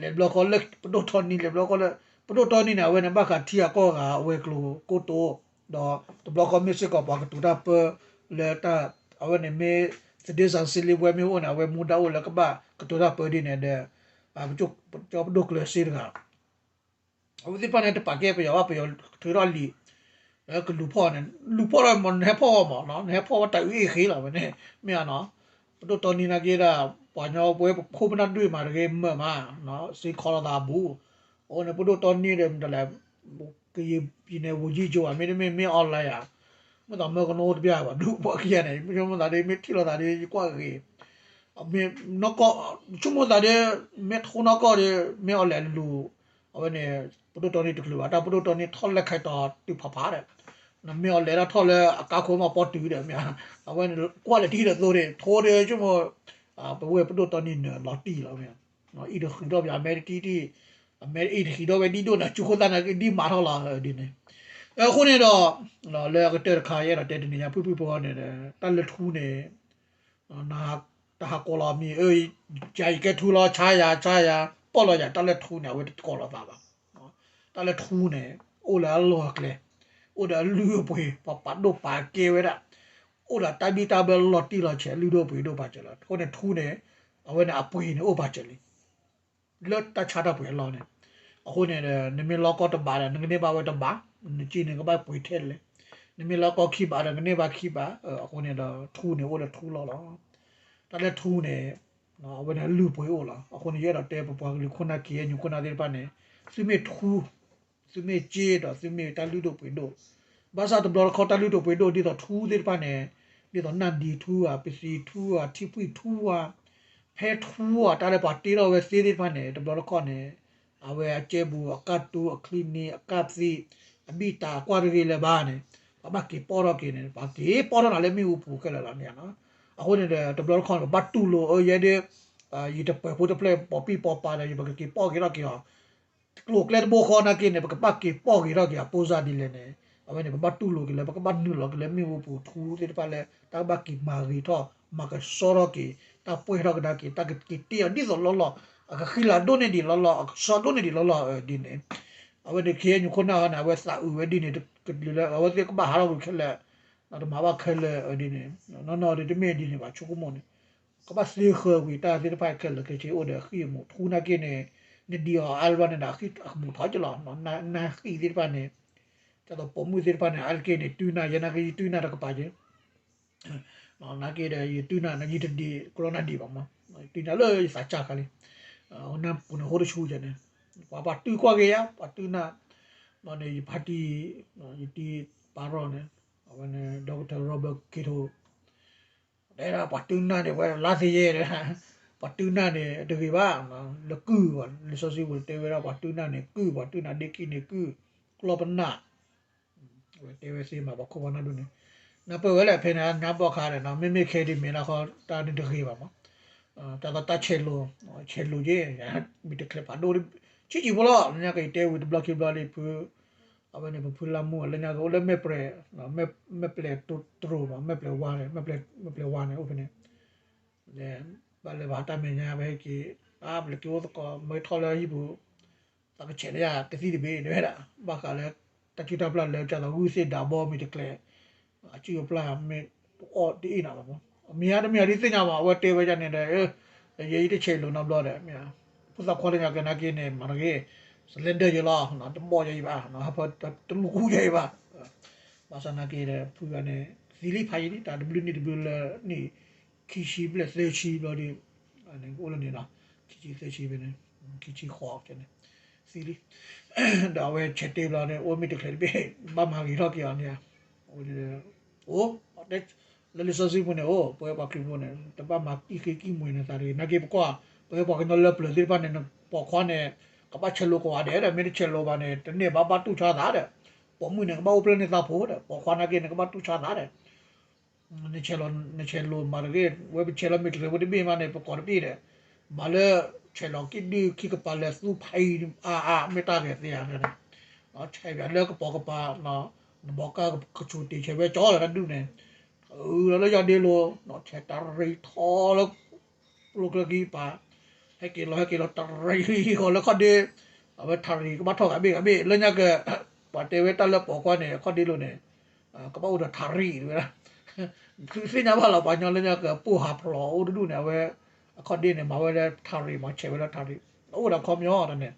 လဲၤဘျီဃီလၢပဒိၣ်တီနံၤ လဲၤဘျီဃီလၢ ပဒိၣ်တီနံၤန့ၣ် အဝဲန့ၣ်ဘၣ်ဃးထံဂၤကီၢ်ဂၤ အဝဲၤကျိၤကိတိာ် ဒီးတဘျီဃီမ့ၢ်စ့ၢ်ကီးပှၤကတိၤတၢ်ပၢလၢတၢ် အဝဲန့ၣ်မ့ၢ် သဒ့စၣ်စ့လ့ဝဲမ့ၢ်အိၣ်န့ၣ် အဝဲမူဒါအိၣ်လၢကဘၣ်ကတိၤတၢ်ပၢဒ်န့ၣ်ဒီး ပကၠိပဒိၣ်ကျၢၤစ့တဂၤ အဝဲသ့ၣ်တဖၣ်န့ၣ် တပာ်ကဲပယီၤဘၣ် ပယီၤထုးထီၣ်လံာ် ကလူၤဖီၣ်န့ၣ် လူၤဖီၣ်ဒီးမ့ၢ် နဟဲဖီၣ်ဝဲမ့ၢ်နီၤ နဟဲဖီၣ်ဝဲတၢ်အုၣ်အ့ၣ်ဃ့လီၤဝဲန့ၣ် မ့ၢ်ဧါနီၤ ပဒိၣ်တီနံၤနာ်က့ဒီး ပှၤကညီပဝဲပခိၣ်ပနၢ်ဒွဲၣ်မးတဂ့ၤမၢ်မး စ့ခီလိာ်သးအဘူး အဃိန့ၣ် ပဒိၣ်တီနံၤဒီးမတၤလဲၣ် ကရင်ပြည်နယ်ဝန်ကြီးချုပ်ဧါ မ့တမ့ၢ် မင်းအောင်လှိုင်ဧါ မ့ၢ်သးမၢကနိတပျၢ်ဘၣ် ဒူၣ်ပှၤခံဂၤန့ၣ် မ့ၢ်မ့ၢ်သးဒ် မ့ၢ်ထံၣ်လိာ်သးဒ် ယကွၢ်ဂ့ၤ မ့ၢ်နီၢ်ကီၢ် ဆိကမိၣ်သးဒ် မ့ၢ်ထိနီၢ်ကီၢ်ဒီး မင်းအောင်လှိုင်လူၤ အဝဲန့ၣ် ပဒိၣ်တီနံၤတချုးဘၣ် တၢ်ပဒိၣ်တီနံၤထီၣ်လဲၤခါတီၤတုၤဖးဖးဒီး မင်းအောင်လှိုင်ထီၣ်လၢအကါခိၣ်မးပီတုၤဒီး မ့ၢ် အဝဲန့ၣ် ကွၢ်လၢတဟံၣ်ဒီးသိဒီး ထိဒီးဆိကမိၣ် ပဝဲပဒိၣ်တီနံၤနၢၤလီၤတံၢ်လီၤ မ့ၢ် အံၤတဃံးထီၣ်ပၠး အမဲတကံတံၢ် အမဲအံၤတဃံးထီၣ်ဝဲဒ်ဒိၣ်န့ၣ် ကၠူခိၣ်သၣ်န့ၣ် ဒ်မၤထီၣ်လီၤဒ်န့ၣ် အဃိန့ၣ်ဒီး လၢအကတၢၢ်တခါ ယအဲၣ်ဒိးတဲတနံၤညါ ဖုၣ်ဖုၣ်ဖိန့ၣ် တၢ်လၢထူန့ၣ် တၢ်ဟးကိးလီၤမံၤ ယၤယကဲထူလီၤ ဆါယၤ ဆါယၤ ပီၢ်လီၤယၤ တၢ်လၢထူန့ၣ် အဝဲတကိးလီၤသးဘၣ် တၢ်လၢထူန့ၣ် အိၣ်လၢအလီၢ်အကျဲ အိၣ်ဒီးအလုၢ်အပှ့ၤ ပှၤပာ်ဒိၣ်ပာ်ကဲဝဲဒၣ် အိၣ်ဒီးတၢ်ဘံၣ်တၢ်ဘၢလီၤတံၢ်လီၤဆဲး လုၢ်ဒိၣ်ပှ့ၤဒိၣ်ပာ်စၢၤလီၤ အဃိန့ၣ်ထူန့ၣ် အဝဲန့ၣ်အပှ့ၤန့ၣ်အိၣ်ပာ်စၢၤလံ လၢတၢ်ဆါတၢ်ပှ့ၤအလီၢ်န့ၣ် အဃိန့ၣ်ဒီး နမ့ၢ်လီၤကီၢ်တဘးဒီး နကန့ၢ်ဘၣ်ဝဲတဘး နစ့န့ၣ်ကဘၣ်ပှ့ၤထဲလဲၣ် နမ့ၢ်လီၤကီၢ်ခံဘးဒီး ကန့ၢ်ဘၣ်ခံဘး အဃိန့ၣ်ဒီး ထူန့ၣ်အိၣ်လၢထူလီၢ်လီၤ တၢ်လၢထူန့ၣ် အဝဲန့ၣ်အလုၢ်အပှ့ၤအိၣ်လီၤ အဃိန့ၣ် ယအဲၣ်ဒိးတဲပပှၤကလုာ်ခိၣ်နၢ် ခ့ၣ်အဲၣ်ယူၣ် ခိၣ်နၢ်သ့ၣ်တဖၣ်န့ၣ် သုမ့ၢ်ထူ သုမ့ၢ်စ့ဒီးသုမ့ၢ်တၢ်လုၢ်ဒိၣ်ပှ့ၤဒိၣ် ဘၣ်ဆၣ်တဘျီတခီၣ်တၢ်လုၢ်ဒိၣ်ပှ့ၤဒိၣ် ဒ်သိးထူသ့ၣ်တဖၣ်န့ၣ် ဒ်သိးနၢ်ဒံထူဧါ ပသံထူဧါ ထံဖှံၣ်ထူဧါ ဖဲထူဧါ တၢ်လၢပှၤတ့ထီၣ်ဝဲသ့သ့ၣ်တဖၣ်န့ၣ် တဘျီတခီၣ်န့ၣ် အဝဲအကဲဘူး အကၢ်တူ အချံနံၤ အကၢ်သံ အဘံၣ်တၢ်ကွၢ်တဂ့ၤလၢၤဘၣ်န့ၣ် ပှၤဘၣ်က့ၤပီၢ်ထီၣ်က့ၤန့ၣ် ပှၤက့ၤပီၢ်ထီၣ်နၤလၢမ့ၣ်အူပူၤခဲလၢာ်လီၤန့ၣ် အဃိန့ၣ်ဒီး တဘျီတခီၣ်န့ၣ် ပဘၣ်တူၢ်လိာ်အၢယဲဒၣ် ယတပှဲၤဖိတဖျၢၣ် ပိာ်ပံၣ်ပိာ်ပၤဒီး ယပကက့ၤပီၢ်က့ၤထီၣ်က့ၤအီၤ ကျိၤကျဲတဘိဃီနာ်က့န့ၣ် ပကဘၣ်က့ၤပီၢ်က့ၤထီၣ်က့ၤအပိၢ်စၢ်ဒ်လဲၣ်န့ၣ် အဝဲန့ၣ် ပဘၣ်တူၢ်လိာ်က့ၤလၢ ပကဘၣ်နုာ်လီၤက့ၤလၢမ့ၣ်အူပူၤထူသ့ၣ်တဖၣ်လၢ တၢ်ကဘၣ်က့ၤမၤဂ့ၤထီၣ် မၤကဆှီထီၣ်က့ၤ တၢ်ပှဲၤထီၣ်ကဒါက့ၤ တၢ်ကက့ၤတ့အီၤဒ်သိးလီၢ်လီၢ် အကဃံလၤဒိၣ်န့ၢ်ဒံးလီၢ်လီၢ် အကဆှီဒိၣ်န့ၢ်ဒံးလီၢ်လီၢ်ဒ်န့ၣ် အဝဲန့ၣ် ခ့ၣ်အဲၣ်ယူၣ်ခိၣ်နၢ်ဟီန့ၣ် အဝဲသးအုးဝဲဒ်န့ၣ် တကလုာ်လၢ အဝဲသ့ၣ်ကဘၣ်ဟးထီၣ်ဝံၤခဲလၢာ် တမၤဘၣ်ခဲလၢာ်ဒ်န့ၣ် နီၢ်နီၢ်ဒ်တမ့ၢ်ဒ်န့ၣ်ဘၣ် ဆိကမိၣ်န့ၣ် ကဘၣ်သ့ဃၢၤကွံာ်တၢ်သ့ၣ်တဖၣ်ခဲလၢာ်ခဲဆ့အိၣ်ဒီးအဃံအမူးထူနာ်က့န့ၣ် နဒံးအီၤအါလၢၤဘၣ်န့ၣ်ဒီး အဃံအမူးထီၣ်က့ၤလီၤ နၢ်ဃံသ့ၣ်တဖၣ်န့ၣ် ဒ်သိးပိာ်မုၣ်သ့ၣ်တဖၣ်န့ၣ် အါတက့ၢ်န့ၣ် တုၤနၤယဲနာ်က့ ယတုၤနၤတကပၤက့ၤ နာ်က့ဒီး ယတုၤနၤနယံၤတဒံး ကလီနၤဒံးဘၣ်မး တုၤနၤလၢယသးစၢ်ခါလံ နၢ်ပူၤန့ၣ်ဟိတဆူယဲန့ၣ် ပှၤပှၤတုၤကွၢ်က့ၤယါ ပှၤတုၤနၤ ဘျီန့ၣ် ယဖါတံၢ် ယတံၢ်ပၢ်ရီၣ်န့ၣ် အဝဲန့ၣ် Doctor Robert Kyoto တဲဒၣ်ပှၤတုၤနၤန့ၣ် ဝဲလါသယဲၢ် ပှၤတုၤနၤန့ၣ် တဂ့ၤဘၣ် လၢကုၢ်ဘၣ် လံာ်စီဆှံပူၤတဲဝဲဒၣ် ပှၤတုၤနၤန့ၣ်ကုၢ် ပှၤတုၤနၤဒ့ခံန့ၣ်ကုၢ် ကျီၢ်ပနၢ် ဝဲတဲဝဲသ့မး ပှၤခိၣ်ပှၤနၢ်ဒိၣ်န့ၣ် နၢ်ပၢၢ်ဝဲလၢဖဲန့ၣ် နၢ်ဘီၣ်ခါဒီး မ့မ့ၢ်ခဲဒ်မဲာ်နၢ်ခီ တၢ်န့ၣ်တဂ့ၤဘၣ်မး တၢ်သီတၢ်ဆဲးလိၤ ဆဲးလိၤက့ၤ မ့ၢ်တချဲးဖးဒိၣ် ဆံးဆံးဖိလီၤ လၢညါက့ၤတဲဝံၤတဘျီခံဘျီလံဖု အဝဲန့ၣ် ပဖုလၢမူ လၢညါက့ၤအိၣ်လၢမဲၢ်ပျဲၢ် မဲၢ်ပျဲၢ်တရိးမး မဲၢ်ပျဲၢ်ဝါန့ၣ် မဲၢ်ပျဲၢ်ဝါန့ၣ်အိၣ်ဖဲန့ၣ် ဘၣ်လဲၤဘၣ်တၢ်မဲာ်ညါ ပဟဲက့ၤ အါ ပလဲၤက့ၤအိၣ်သကိး မ့ၢ်ထီၣ်လၢဟံၣ်ပူၤ သးကဆဲးလၢယၤကသံၣ်တဘ့ၣ် တဲဝဲဒၣ် ဘၣ်ဃးလၢ တၢ်စုတၢ်ပျၢ်လၢကၢ်သးဂုၢ်သ့ၣ်ဒးဘီမ့ၢ်တကျဲၤ အစုအပျၢ်မ့ၢ်တအီၣ်တအ့ၣ်နၤဘၣ်မး အမ့ၢ်အါတမ့ၢ်အါဒ်သ့ၣ်ညါမး အဝဲတဲဝဲဒ်န့ၣ်ဒီး ယဲယတဆဲးလိၤနီတဘျီဒီး မ့ၢ် ဖိသၣ်ခွါလၢညါက့ၤနာ်က့န့ၣ် မၤတဂ့ၤ စလဲဒၢၣ်ယဲလီၤ တဘီၣ်ယဲအံၤဘၣ် ဟၢဖၢတလူၤဃူယဲအံၤဘၣ် ဘၣ်ဆၣ်နာ်က့ဒီး ဖုဂၤန့ၣ် သံလံဖးယံၤလံ တၢ်တဘျုးနံၣ်တဘျုးလၢနံၣ် ခံဆံဘျဲၣ်သၢဆံဘျီဒီး အိၣ်လၢန့ၣ်လီၤ ခံဆံသၢဆံဖဲန့ၣ် ခံဆံဃိးဖဲန့ၣ် သံလံ ဒီးအဝဲဆဲးတ့ဘျီန့ၣ် အိၣ်မ့ၢ်တချဲးတဘ့ၣ် ဘၣ်မၤဂ့ၤထီၣ်က့ၤအီၤန့ၣ် အိၣ် လၢလံာ်စီဆှံပူၤန့ၣ် အိၣ် ပဝဲပှၤခရံာ်ဖိန့ၣ် တဘၣ်မၤအံၣ်ဃ့ကံၣ်မှံၤနသးတဂ့ၤ နာ်က့ပကွၢ် ပဝဲပှၤကညီလၢပျၢၤသ့ၣ်တဖၣ်န့ၣ် ပိာ်ခွါန့ၣ် ကဘၣ်ဆဲးလိၤကိးဂၤဒဲးဒီး မ့ၢ်တဆဲးလိၤဘၣ်န့ၣ် တန့ၢ်ဘၣ်ဘၣ်တူၢ်ဆါသးဒီး ပိာ်မုၣ်န့ၣ် ကဘၣ်အိၣ်ဖျဲၣ်န့ၢ်သးဖိဒီး ပိာ်ခွါနာ်က့န့ၣ် ကဘၣ်တူၢ်ဆါသးဒီး နဆဲးလိၤ နဆဲးလိၤမၤတဂ့ၤ ဝဲပဆဲးလီၤမ့ၢ်တဂ့ၤ ဝဲတဘ့ၣ်မးန့ၣ် ပကိးတဘ့ၣ်ဒီး မၤလၢ ဆဲးလီၤက့ၤဒုးခံကပၤလၢသူဖးအံၤအါအါ မ့ၢ်တၢ်ဂဲၤသ့ဧါန့ၣ် ဆဲးဘၣ်လၢကပိာ်ကပၤ နဘီကါကဆူးတ့ၢ်ဆဲးဝဲကၠီလၢတၢ်ဒုးန့ၣ် အုးလီၤလၢယီၢ်ဒ့လိၤ ဆဲးတရံးထီလၢ ကျိချၢခံပၤ ဟဲက့ၤလီၤ ဟဲက့ၤလီၤတရံးဃီလၢခီၣ်ဒ့ အဝဲထးရံးကဘၣ်ထီၣ်ဂၤဘ့ၣ်ဂၤဘ့ၣ် လၢညါက ပှၤတဲဝဲတၢ်လၢပိာ်ခွါန့ၣ် ခီၣ်ဒ့လိၤန့ၣ် ကဘၣ်အိၣ်ဒီးထးရံးဝဲဒၣ် သုသ့ၣ်ညါဘၣ်လီၤ ပှၤကညီလၢညါကပိၢ်ဟးဖျိးအိၣ်တဒူၣ်န့ၣ် အဝဲ အခီၣ်ဒ့န့ၣ် မၤဝဲလၢထးရံးမး ဆဲးဝဲလၢထးရံး အိၣ်ဒီးခီပညီတၢ်န့ၣ်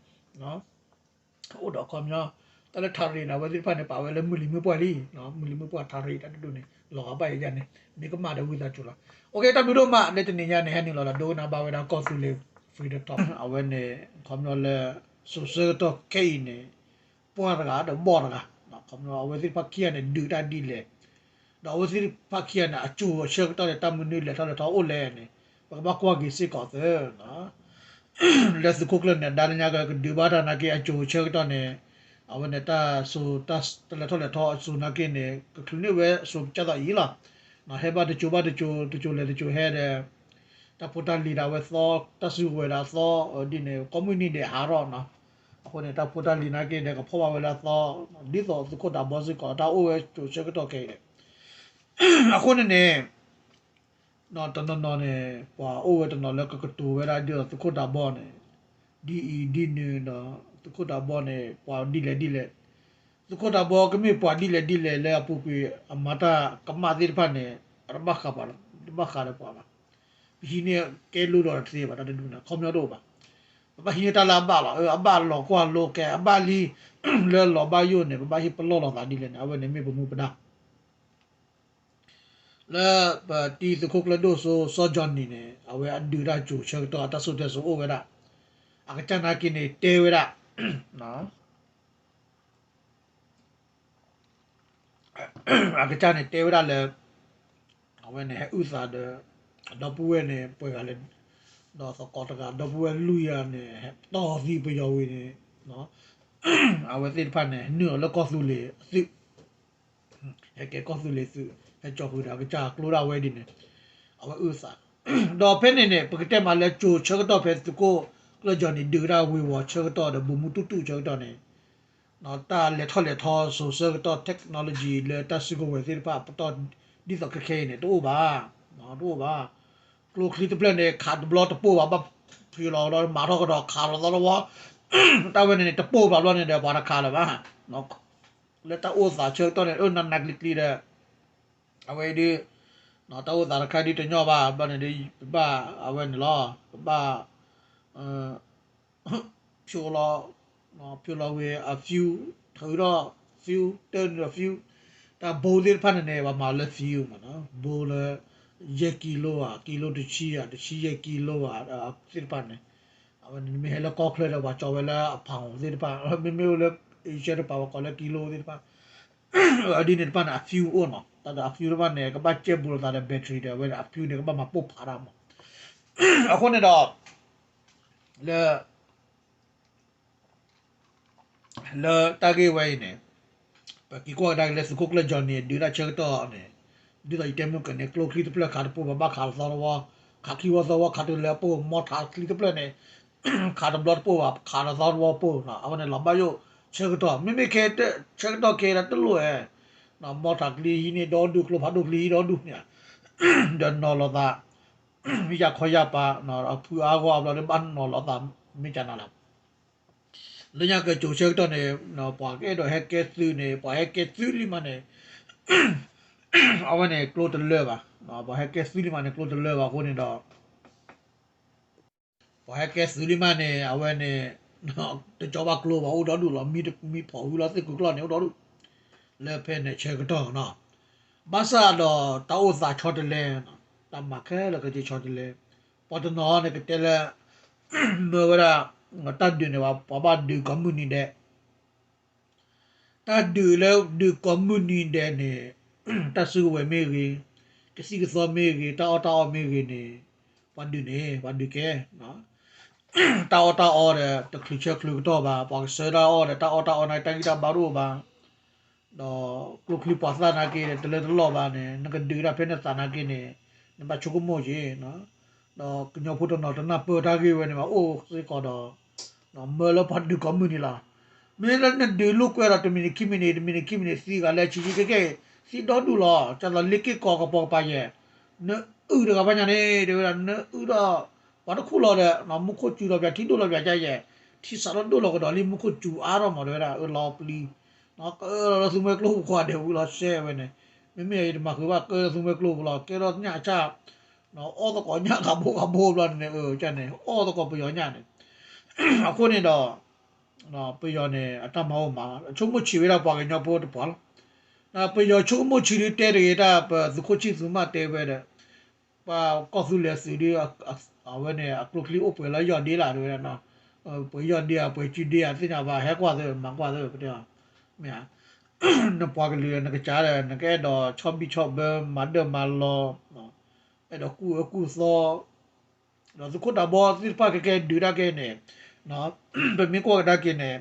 အိၣ်ဒီးခီပညီ တၢ်လၢထးရံးန့ၣ် အဝဲသ့ၣ်တဖၣ်န့ၣ် ပာ်ဝဲလၢမုၢ်လံၤမုၢ်ပှၢ်လံ မုၢ်လံၤမုၢ်ပှၢ်ထးရံးတၢ်ဒုးဒိၣ်န့ၣ် လီၤဂာ်ဘၣ်ယဲယဲန့ၣ် မ့ၢ်ကမၣ်ဒီးဝံသးစူၤလီၤ အိၣ်က့ တၢ်ဘျုးဒိၣ်မး လၢတနံၤညါန့ၣ် ဟဲနုာ်လီၤဒီးဒိကနၣ်ဘၣ်ဝဲဒၣ်ကီၢ်သူလ့ၤ Freedom Talk အဝဲန့ၣ် ခီပညီလၢ စိၤဆၢကတီၢ်ခဲအံၤန့ၣ် ပှၢ်တဂၤဒီးဘီၣ်တဂၤ ခီပညီအဝဲသ့ၣ်တဖၣ်ခံဂၤန့ၣ် ဒုးတၢ်ဒ်လဲၣ် ဒီးအဝဲသ့ၣ်တဖၣ်ခံဂၤန့ၣ် အစိၤအဆၢကတီၢ်န့ၣ် တၢ်မနုၤလဲၤထီၣ်လဲၤထီအိၣ်လဲၣ်န့ၣ် ပကဘၣ်ကွၢ်က့ၤစ့ၢ်ကီးသၢ လၢသုးခိၣ်ကျၢၢ်န့ၣ် ဒါလၢညါကကဒုးဘၣ်တၢ်နာ်က့ အစိၤအဆၢကတီၢ်န့ၣ် အဝဲန့ၣ်တၢ်စိၤ တၢ်လဲၤထီၣ်လဲၤထီအစိၤနာ်က့န့ၣ် ကချုးန့ၢ်ဝဲစိၤကၢ်သိးအံၤလီၤ. ဟဲဘၣ်တစိၤဘၣ်တစိၤ တစိၤလဲၤတစိၤဟဲဒီး တၢ်ဖိတၢ်လံၤဒီးအဝဲသီ တၢ်စုကဝဲၤဒီးအသီ ဒ်န့ၣ် ကိးမုၢ်နံၤဒဲးဟးထီၣ်နီၤ. အဃိန့ၣ် တၢ်ဖိတၢ်လံၤနာ်က့ဒီး ကဖီၣ်ဘၣ်ဝဲလၢအသီ ဒ်သိးသုးခိၣ်ဒးဘီစ့ၢ်ကီး တၢ်အိၣ်ဝဲစိၤဆၢကတီၢ်ခဲအံၤဒီး အဃိန့ၣ်န့ၣ် တနီၤနီၤန့ၣ် ပှၤအိၣ်ဝဲတနီၤလၢကကတိၤဝဲဒၣ်ဒ်သိးသုးခိၣ်ဒးဘီန့ၣ် ဒ်အံၤဒ်နုၤဒီး သုးခိၣ်ဒးဘီန့ၣ် ပှၤဒ်လဲၣ်ဒ်လဲၣ်, သုးခိၣ်ဒးဘီကမ့ၢ်ပှၤဒ်လဲၣ်ဒ်လဲၣ်လၢအပူၤကွံာ်အမၤတၢ်ကမၣ်သ့ၣ်တဖၣ်န့ၣ် အတဘၣ်ဃးပှၤလီၤ, တဘၣ်ဃးဒီးပှၤဘၣ်. ပဟံးန့ၢ်ကဲလိဒီးတသ့ဘၣ် တၢ်တဒူၣ်န့ၣ် ခီပညီတအိၣ်ဘၣ်. ပဘၣ်ဟံးန့ၢ်တၢ်လၢအဘၣ်လီၤ, အဘၣ်လီၤကွၢ်လိကဲ အဘၣ်လံ လၢလီၤဘၣ်ယိၣ်န့ၣ် ပဘၣ်ဟ့ၣ်ပလီၢ်လိာ်သးဒ်လဲၣ်န့ၣ် အဝဲန့ၣ်မ့ၢ်ပမူပဒါ လၢပတံၤသုးခိၣ်ကျၢၢ်ဒိၣ်စိ စီၤကၠီနံၤန့ၣ် အဝဲအဒုးတၢ်စိၤဆၢကတီၢ် အတၢ်စိၤတဲစိၤအိၣ်ဝဲဒၣ်, အကစၢ်နာ်က့န့ၣ် တဲဝဲဒၣ်, အကစၢ်န့ၣ်တဲဝဲဒၣ်လၢ အဝဲန့ၣ်ဟဲအုၣ်သးဒီး ဒီပုၢ်ဝဲၢ်န့ၣ် ပှဲၤဂၤလဲၣ်, ဒီးသကိးတဂၤ ဒီပုၢ်ဝဲၢ်လွံၢ်ဂၤန့ၣ် ဟဲတီၢ်သံပယီၤဝံၤန့ၣ် အဝဲသ့ၣ်တဖၣ်န့ၣ် နုာ်အီၤလၢကီၢ်သူလ့ၤသုး ဟဲကဲကီၢ်သူလ့ၤသုး ဟဲကၠီဃုာ်ဒီးအကစၢ်ကျိဒၣ်ဝဲဒ်န့ၣ် အဝဲအုၣ်သး, ဒီးဖဲန့ၣ်န့ၣ် ပကတဲမးလၢစိၤဆၢကတီၢ်ဖဲသုးခိၣ်ကျၢၢ်ကၠီနံၤဒုးတၢ်ဝ့ၤဝီၤဆၢကတီၢ်ဒီး ဘိးမူတူၢ်တူၢ်ဆၢကတီၢ်န့ၣ် တၢ်လဲၤထီၣ်လဲၤထီစိၤဆၢကတီၢ် technology လၢတၢ်စုကဝဲၤသ့ၣ်တဖၣ်အပတီၢ် ဒ်သိးခဲခဲအံၤန့ၣ် တအိၣ်ဘၣ်, တအိၣ်ဘၣ်. ကျိချံတဖျၢၣ်န့ၣ် ခးတဘျီတပိၢ်ဘၣ်, ဘၣ်ဖုလီၤဒီးမၤထီၣ်ကဒီးခးလီၤသီတဝီ, တၢ်ဝဲန့ၣ်န့ၣ် တပိၢ်ဘၣ်ဘျီန့ၣ်ဒီး ပှၤတခးလၢၤဘၣ်. လၢတၢ်အိၣ်သးဆၢကတီၢ်န့ၣ် အၢ နးနးကျံၤကျံၤဒီး အဝဲအံၤဒ် တၢ်အိၣ်သးတခါဒ်တညီဘၣ်ဘျီန့ၣ်ဒီး ပဘၣ်အဝဲန့ၣ်လီၤ, ပဘၣ် ဖျိလီၤ, ဖျိလီၤဝဲအ fuel, ထုးထီၣ် fuel, တၢနုာ်ဒီး fuel, တၢ်ဘိသ့ၣ်တဖၣ်န့ၣ်န့ၣ် ပှၤမၤလၢ fuel မးနီၤ, ဘိလၢ ယဲၢ်ကံလိဧါ, ကံလိတဆံဧါ, တဆံယဲၢ်ကံလိဧါ, သ့ၣ်တဖၣ်န့ၣ် အဝဲန့ၣ်မ့ၢ်ဟဲလၢကီၢ်ချၢဒီး ပှၤကၠီဝဲလၢအ pound သ့ၣ်တဖၣ်, မ့မ့ၢ်အိၣ်လၢ Asia တပၤ ပှၤကိးလၢကံလိသ့ၣ်တဖၣ်, အဒ်န့ၣ်တဖၣ်န့ၣ် အ fuel အိၣ်နီၤ, တၢ်ဒီးအ fuel တဖၣ်န့ၣ် ကဘၣ်ကဲဘူးလိာ်သးဒီး battery ဒီး အဝဲအ fuel န့ၣ် ကဘၣ်မၤပိၢ်ဖးတၢ်မး, အဃိန့ၣ်ဒီး လၢ လၢတၢ်ဂ့ၢ်ဝဲအံၤန့ၣ် ပက့ၤကွၢ်ကဒါက့ၤလၢသုးခိၣ်ကျၢၢ် Johnny ဒုးတၢ်ဆၢကတီၢ်န့ၣ်, ဒ်သိးယတဲမုၢ်ကန့ၣ် ကျိချံတဖျၢၣ်ခးတပိၢ်ဘၣ် ဘၣ်ခးလီၤသီတဝီ, ခးခံဝီသီဝီ ခးတုၤလၢအပိၢ် မီထးချံတဖျၢၣ်န့ၣ် ခးတဘျီတပိၢ်ဘၣ် ခးလီၤသီတဝီပိၢ်နီၤ, အဝဲန့ၣ်လီၤဘၣ်ယိၣ်ဆၢကတီၢ် မ့မ့ၢ်ခဲ ဆၢကတီၢ်ခဲအံၤဒၣ်တလိၣ်ဧါ, မီထးချံဟံးန့ၢ်ဒီဒူၣ် ကျိဖးဒိၣ်ချံဟံးဒီဒူၣ်န့ၣ်, ဒီးနီၤလီၤသး ယၢ်ခီယၢ်ပၤ အဖုအါဂီၢ်အဘျီဒီး ဘၣ်နီၤလီၤသး မ့ၢ်ကနၤလီၤ လၢညါကၠိၤဆၢကတီၢ်န့ၣ် ပှၤကအဲၣ်ဒိးဟဲကဲသုးန့ၣ် ပှၤဟဲကဲသုးလံမးန့ၣ် အဝဲန့ၣ်ကျိတလၢဘၣ်, ပှၤဟဲကဲသုးလံမးန့ၣ် ကျိတလၢဘၣ်အဃိန့ၣ်ဒီး ပှၤဟဲကဲသုးလံမးန့ၣ် အဝဲန့ၣ် တကၠီဘၣ်ကျိဘၣ် အိၣ်ဒီဒူၣ်လီၤ, မံဖီၣ်ဝံၤလီၤ သ့ၣ်ကုာ်ကျီၢ်န့ၣ် အိၣ်ဒီဒူၣ် လၢဖဲန့ၣ်ဆၢကတီၢ်နီၤ, ဘၣ်ဆၣ်ဒီးတၢ်အိၣ်သးဆီတလဲ, တၢ်မၤခဲလၢာ်ခဲဆ့ဆီတလဲ, ပှၤတနီၤန့ၣ်ကတဲလၢ မၢဝဲဒၣ် တၢ်ဒုးန့ၣ် ပှၤဘၣ်ဒုးကိးမုၢ်နံၤဒဲး တၢ်ဒုးလၢဒုးကိးမုၢ်နံၤဒဲးန့ၣ် တၢ်စုကဝဲၤမ့ၢ်ဂ့ၤ, ကသံၣ်ကသီမ့ၢ်ဂ့ၤ, တၢ်အီၣ်တၢ်အီမ့ၢ်ဂ့ၤန့ၣ် ပှၤဒုးန့ၣ် ပှၤဒုးကဲ, တၢ်အီၣ်တၢ်အီဒီး တချုးဆၢချုးကတီၢ်ဘၣ်, ပှၤကဆှၢတၢ်အီၣ်ဒီး တၢ်အီၣ်တၢ်အီန့ၣ် တၢ်ဂံၢ်တၢ်ဘါတအိၣ်ဘၣ်, ဒီးကျိချံပှၤသၣ်နာ်က့ဒီး တလၢတလီၢ်ဘၣ်န့ၣ် နကဒုးဒၣ်ဖဲနသးနာ်က့န့ၣ် နဘၣ်ဆိကမိၣ်က့ၤ ဒီးကညီဖိတနီၤတနၢ်ပၢၢ်တၢ်ဂ့ၢ်ဝဲန့ၣ်ဘၣ် အိၣ်စ့ၢ်ကီးဒီး မၢလၢပှၤဒုးကိးမုၢ်နံၤလီၤ. မ့ၢ်လၢနဒုးလိာ်ကွဲဒီး တမံးနံးခံမံးနံး တမံးနံးခံမံးနံး သံဂၤလၢဆံးဆံးကဲကဲ သံဒီဒူၣ်လီၤ. ကၢ်သိးလ့က့ၢ်ကီးကပိာ်ကပၤယဲၢ် နအုၣ်တဂၤဘၣ်ညါန့ၣ် တဲဝဲဒၣ် နအုၣ်ဒီး ပှၤတခူၣ်လီၤဒီး မူခိၣ်စူၤလီၤပၠး ထံဒိၣ်လီၤပၠးကယဲၢ် ထံစးထီၣ်ဒိၣ်လီၤကဒီးလံ မူခိၣ်စူၤအါထီၣ်မး တဲဝဲဒၣ် အၢလီၤပျံၤ ကလီၤလၢသူမှဲကျိပူၤဃီဒဲးဝံၤလီၤစဲဝဲန့ၣ် မ့မ့ၢ်ယတမၤဃုာ်ဘၣ် ကလီၤလၢသူမှဲကျိပူၤလီၤ ကဲထီၣ်ညၣ်အဆၣ် အီၣ်သကိးညၣ်ဂၤဘိဂၤဘိဘျီန့ၣ် ကန့ၣ် အီၣ်သကိးပယီၤညၣ်န့ၣ် အဃိန့ၣ်ဒီး ပယီၤန့ၣ် အတၢ်မၤအိၣ်မး ဆိကမိၣ်ဆံးဝဲဒၣ်ပှၤကညီဖိတပှၤလီၤ. ပယီၤဆိကမိၣ်ဆံးဒုးတဲတဂ့ၤ တၢ်ပသုးခိၣ်ဆံၣ်သူမးတဲဝဲဒီး ပှၤကီၢ်သူလ့ၤသုးဒုး အဝဲန့ၣ် အကျိချံအိၣ်ပှဲၤလီၤယီၢ်ဒ့လၢ တဲဝဲဒၣ် ပှဲၤယီၢ်ဒ့ဧါ ပှဲၤစုဒ့ဧါ သ့ၣ်ညါဘၣ် ဟဲကွၢ်သ့ မၤကွၢ်သ့ ပတဲ မ့ၢ်ဧါ နပှၤကလုာ်နကစၢ်ဒီး နကအဲၣ်ဒိးဆီဘံၣ်ဆီဘၢ မၤဒၢၣ်မၤလီၤ အဲၣ်ဒိးကူၣ်အၢကူၣ်သီ ဒီးသုးခိၣ်တၢ်ဘီသ့ၣ်တဖၣ်ကကဲဒုးတၢ်ကဲန့ၣ် ပမ့ၢ်ကွၢ်ကဒါက့ၤန့ၣ်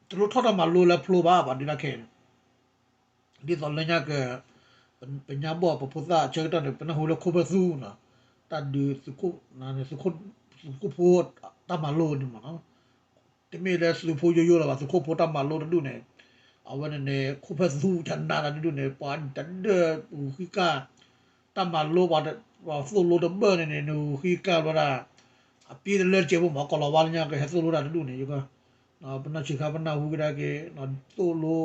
တလိၣ်ထီၣ်တၢ်မၤလိလၢဖျိဘၣ် ပှၤဒုးတၢ်ခဲအံၤန့ၣ် ဒ်သိးလၢညါက ပညါဘီၣ်ပဖိသၣ်ဆၢကတီၢ်န့ၣ် ပနၢ်ဟူလၢခိၣ်ဖၢၣ်သူနီၤ တၢ်ဒုးသုးခိၣ် သုးခိၣ်ဖိတၢ်မၤလိန့ၣ်မးနီၤ တမ့ၢ်လၢသုးဖိယိယိလၢၤဘၣ် သုးခိၣ်ဖိတၢ်မၤလိတဒူၣ်န့ၣ် အဝဲန့ၣ်န့ၣ် ခိၣ်ဖၢၣ်သူတနါတဒူၣ်န့ၣ် ပှၤတဒၢၣ်ဂုၤဃံကၢ် တၢ်မၤလိ ပှၤသိၣ်လိတဘၢၣ်န့ၣ်န့ၣ် နဂုၤဃံကၢ်ဘျီဒၣ် အပ့တလၢတစဲးဖိမး ကီၤလၤဝါလၢညါကဟဲသိၣ်လိတၢ်တဒူၣ်န့ၣ် ပနီၢ်ဆံးခါပနၢ်ဟူကဒါက့ၤ သိၣ်လိ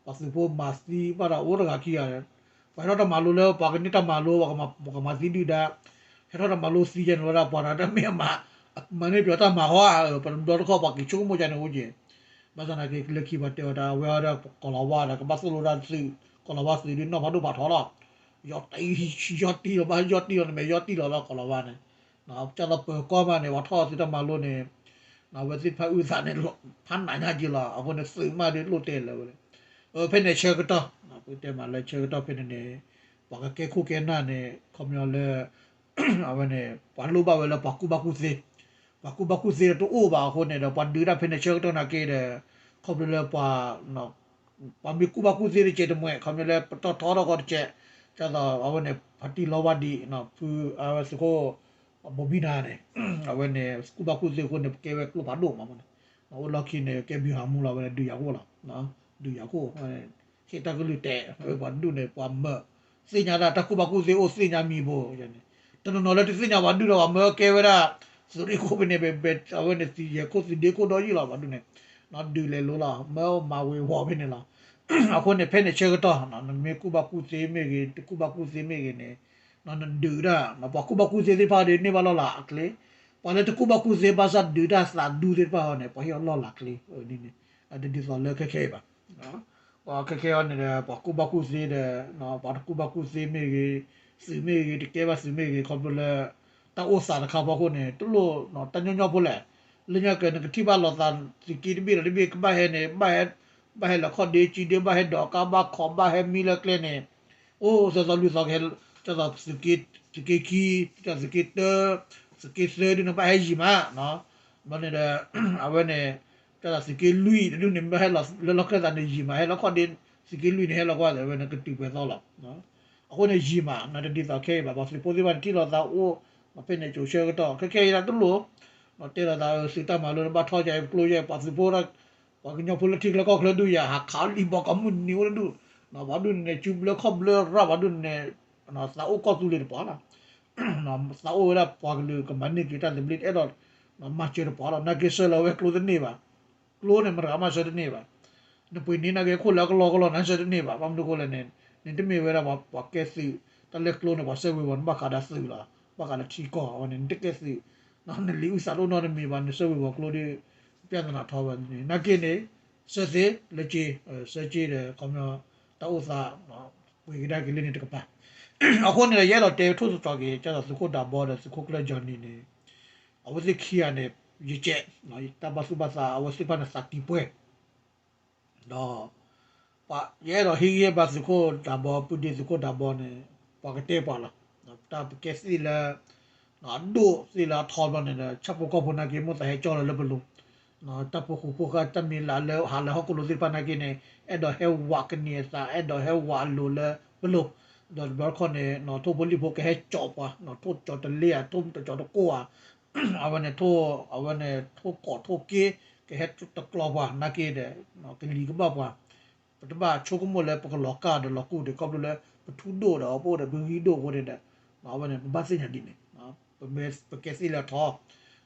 ပှၤသုးဖိမၤသံဘၣ်ဒီးအိၣ်တဂၤခံဂၤ ပှၤဟဲထီၣ်တၢ်မၤလိလၢပှၤကန့ၢ်တၢ်မၤလိ ပှၤကမၤသံဒုၣ်ဒါ ဟဲထီၣ်တၢ်မၤလိသံယဲၢ်န့ၣ်ဝဲဒၣ် ပှၤတၢ်တမ့ၢ်အမၤ မၤန့ၢ်ပယီၤတၢ်မၤဟီဧါ ပတဘျီတခီၣ်ပှၤက့ၤဆိကမိၣ်ကန့ၣ်အိၣ်က့ၤ ဘၣ်ဆၣ်သနာ်က့ လၢခံပှၤတဲဝဲဒၣ် အဝဲအီၤဒီးကီၤလၤဝါဒီး ကဘၣ်သိၣ်လိတၢ်သုး ကီၤလၤဝါသုးဒုးနီၢ်ဖးဒိၣ်ဖးထီလီၤ ယီၢ်တံၢ် ယီၢ်တံၢ်လီၤဘၣ် ယီၢ်တံၢ်လီၤနမဲာ် ယီၢ်တံၢ်လီၤလၢကီၤလၤဝါန့ၣ် ကၢ်သိးပၢၤကီၢ်မးန့ၣ် ပှၤထီၣ်သုးတၢ်မၤလိန့ၣ် အဝဲသ့ၣ်တဖၣ်အုၣ်သးန့ၣ် ဖးနးညါက့ၤလီၤ အဃိန့ၣ်သုးမးဒ်လိၣ်တဲလၢၤဝဲ ဖဲန့ၣ်ဆၢကတီၢ် ပတဲမးလၢဆၢကတီၢ်ဖဲန့ၣ်န့ၣ် ပှၤကကဲခိၣ်ကဲနၢ်န့ၣ် ခီပညီလၢ အဝဲန့ၣ် ပှၤလိၣ်ဘၣ်ဝဲလၢပှၤကူၣ်ဘၣ်ကူၣ်သ့ ပှၤကူၣ်ဘၣ်ကူၣ်သ့တအိၣ်ဘၣ်အဃိန့ၣ်ဒီး ပှၤဒုးတၢ်ဖဲန့ၣ်ဆၢကတီၢ်နာ်က့ဒီး ခီဖျိလၢပှၤ ပှၤမ့ၢ်ကူၣ်ဘၣ်ကူၣ်သ့တကဲးတမှဲး ခီဖျိလၢပတီၢ်ထီထီၣ်ကီတကဲး ကၢ်သိးအဝဲန့ၣ် ဖါတံၢ်လီၤဝါဒံး ဖုအဝဲသုးခိၣ် ဘိမံနၤန့ၣ် အဝဲန့ၣ် ကူၣ်ဘၣ်ကူၣ်သ့အဃိန့ၣ် ပကဲဝဲကျိဖးဒိၣ်မးမးန့ၣ် အိၣ်လီၢ်ခံန့ၣ် ကဲဘံၤဟးမူလီၤ ဝဲဒုးယၤခိၣ်လီၤ. ဒုးယၤခိၣ် ဟ့ၣ်တၢ်ကလုၢ်တဲာ် ပှၤဒူၣ်န့ၣ် ပှၤမၢ သ့ၣ်ညါတၢ် တၢ်ကူၣ်ဘၣ်ကူၣ်သ့အိၣ်သ့ၣ်ညါမံၤဘိန့ၣ် တနီၤနီၤလၢတသ့ၣ်ညါပှၤဒူၣ်ဒီး ပှၤမၢကဲဝဲဒၣ် သုးရ့ၣ်ခိၣ်ဖဲန့ၣ် အဝဲန့ၣ်သံယဲၢ်ခိၣ်သံဒ့ခိၣ်ဒီးယံာ်လီၤ ပှၤဒူၣ်န့ၣ် ဒုးလဲၤလိၤလီၤ မၢမၤဝ့ၤဝီၤဖဲန့ၣ်လီၤ. အဃိန့ၣ် ဖဲန့ၣ်ဆၢကတီၢ် နမ့ၢ်ကူၣ်ဘၣ်ကူၣ်သ့မ့ၢ်ဂ့ၤ တကူၣ်ဘၣ်ကူၣ်သ့မ့ၢ်ဂ့ၤန့ၣ် နဒုးတၢ် ပှၤကူၣ်ဘၣ်ကူၣ်သ့သ့ၣ်တဖၣ်ဒီး န့ၢ်ဘၣ်လီၢ်လၤအကျဲ, ပှၤလၢတကူၣ်ဘၣ်ကူၣ်သ့ဘၣ်ဆၣ်ဒုးတၢ်သးဒူသ့ၣ်တဖၣ်အီၤန့ၣ် ပှၤဟ့ၣ်အီၤလီၢ်လၤကျဲန့ၣ် တဒ်သိးလၢခဲခဲအံၤဘၣ်. ခဲခဲအံၤန့ၣ်ဒီး ပှၤကူၣ်ဘၣ်ကူၣ်သ့ဒီး ပှၤတကူၣ်ဘၣ်ကူၣ်သ့မ့ၢ်ဂ့ၤ, သုးမ့ၢ်ဂ့ၤ, တကဲဘၣ်သုးမ့ၢ်ဂ့ၤ, ခီဖျိလၢ တၢ်အိၣ်သးတခါဖီခိၣ်န့ၣ် တလိၣ်တၢ်ညီညီဖိလဲၣ်. လၢညါက့ၤ နကထံၣ်ဘၣ်လိာ်သး သုးက့တဘ့ၣ်ဒီးတဘ့ၣ် ကဘၣ်ဟဲန့ၣ် ဘၣ်ဟဲလီၤခီၣ်ဒ့ကံဒ့ ဘၣ်ဟဲဒိးကါ ဘၣ်ခိး ဘၣ်ဟဲမံလၢကျဲန့ၣ် အိၣ်သီသီလွံၢ်သီကဟဲ ကၢ်သိးသုးက့ခံ ကၢ်သိးသုးက့တၢ သုးက့သၢဒ်န့ၣ် ဘၣ်ဟဲယံၤမး ဘျီန့ၣ်ဒီး အဝဲန့ၣ် ကၢ်သိးသုးက့လွံၢ်တဒူၣ်န့ၣ် ဘၣ်ဟဲလီၤလၢလီၢ်ခၢၣ်သးန့ၣ်ယံၤမး ဟဲလီၤခီၣ်ဒ့ သုးက့လွံၢ်န့ၣ် ဟဲလီၤကွၢ်ဒီး အဝဲန့ၣ်ကတုၤပှဲၤသီလီၤ. အဃိန့ၣ်ယံၤမး နတဒ်သိးခဲအံၤဘၣ် ပှၤသုးဖိသ့ၣ်တဖၣ်န့ၣ်ထံၣ်လိာ်သးအိၣ် ဖဲန့ၣ်ကၠိဆၢကတီၢ် ခဲခဲအံၤဒၣ်တလိၣ် တဲလိာ်သးသုးတၢ်မၤလိန့ၣ် ဘၣ်ထီၣ်က့ၤကျိယဲၢ် ပှၤသုးဖိ ပှၤကညီဖိလၢထံချၢကီၢ်ချၢဒုးယၤ ဟးခးလံာ်ဘီကီၢ်မုၢ်နံၤအိၣ်တဒူၣ် ပှၤဒူၣ်န့ၣ် စုဘျၢခီၣ်ဘျၢရၣ် ပှၤဒူၣ်န့ၣ် သးအိၣ်ကီၢ်သူလ့ၤတပှၤလီၤ. သးအိၣ်ဝဲဒၣ်ပှၤကလုာ်ကမၤန့ၢ်က့ၤတၢ်သဘျ့ တအဲၣ်ဒိး မၤစၢၤတပှၤလီၤ. နာ်က့ဆှၢလီၤဝဲကျိတန့ၢ်ဘၣ်. ကျိန့ၣ် မတၤမၤဆှၢတန့ၢ်ဘၣ်. နပှ့ၤန့ၢ်နာ်က့ခိၣ်လၢအကလီကလီ နဆှၢတန့ၢ်ဘၣ်. ဘၣ်မနုၤအဃိလဲၣ်န့ၣ် နတမ့ၢ်ဝဲဒၣ်ပှၤကဲသုး တၢ်လၢကျိန့ၣ် ပှၤဆၢဝ့ၤဝီၤန့ၣ် ဘၣ်ဃးဒီးသုးလီၤ. ဘၣ်ဃးဒီးထံကီၢ်အဝဲန့ၣ် နတကဲသုး နလံာ်အုၣ်သးတအိၣ်နီတမံၤဘၣ် နဆၢဝ့ၤဝီၤကျိဒီး ပြဿနာထီၣ်ဝဲန့ၣ် နာ်က့န့ၣ် ဆၢသ့လၢက့ ဆၢက့ဒီး ခီပညီ တၢ်အိၣ်သး ပှ့ၤကဒါက့ၤလၢန့ၣ်တကပၤ အဃိန့ၣ်ဒီး ယအဲၣ်ဒိးတဲထိၣ်သတြီၤက့ၤ ကၢ်သိးသုးခိၣ်ဒးဘီဒီးသုးခိၣ်ကျၢၢ် Johnny န့ၣ် အဝဲသ့ၣ်ခံဂၤန့ၣ် ယကဲ တၢ်ဘၣ်သူၣ်ဘၣ်သး အဝဲသ့ၣ်တဖၣ်န့ၣ်သးကံၢ်ပှဲၤ ဒီး ယအဲၣ်ဒိးဟ့ၣ်ဂံၢ်ဟ့ၣ်ဘါသုးခိၣ်ဒးဘီ ပုၢ်ဒ့သုးခိၣ်ဒးဘီန့ၣ် ပှၤကတဲပှၤလီၤ. တၢ်ပကဲသ့ၣ်လၢ အဒိၣ်သ့ၣ်လၢအထီဘျီန့ၣ်ဒီး ဆၣ်ဖိကီၢ်ဖိနာ်က့ မိၣ်သးဟဲကၠီလီၤလၢပလိၤ တၢ်ဖိဃူဖိဃာ် တၢ်မ့ၢ်လၢလၢဟးလၢဟီၣ်ခိၣ်လိၤသ့ၣ်တဖၣ်နာ်က့န့ၣ် အဲၣ်ဒိးဟဲဝးကန့ၢ်အသး အဲၣ်ဒိးဟဲဝးအလိၤလၢပလိၤ ဒီးတဘျီတခီၣ်န့ၣ် ထိၣ်ဖိလံၣ်ဖိကဟဲကၠီပှၤ ထိၣ်ကၠီတလ့ဧါ ထိၣ်တကၠီတကိၢ်ဧါ အဝဲန့ၣ် အဝဲန့ၣ် ထိၣ်ကိးထိၣ်က့ ကဟဲတကျီပှၤနာ်က့ဒီး ကလံၤကဘၣ်ပှၤ ပတဘၣ်ဆိကမိၣ်လၢပကလီၤကၢ်ဒီးလီၤကူၣ်ဒီး ခီဖျိလၢပထူဒိၣ်ဒီးအပအိၣ်ဒီး ပဂံၢ်ဒိၣ်အဃိန့ၣ်ဒီး အဝဲန့ၣ် ပဘၣ်သ့ၣ်ညါဒ်န့ၣ် ပကဲသ့ၣ်လၢအထီ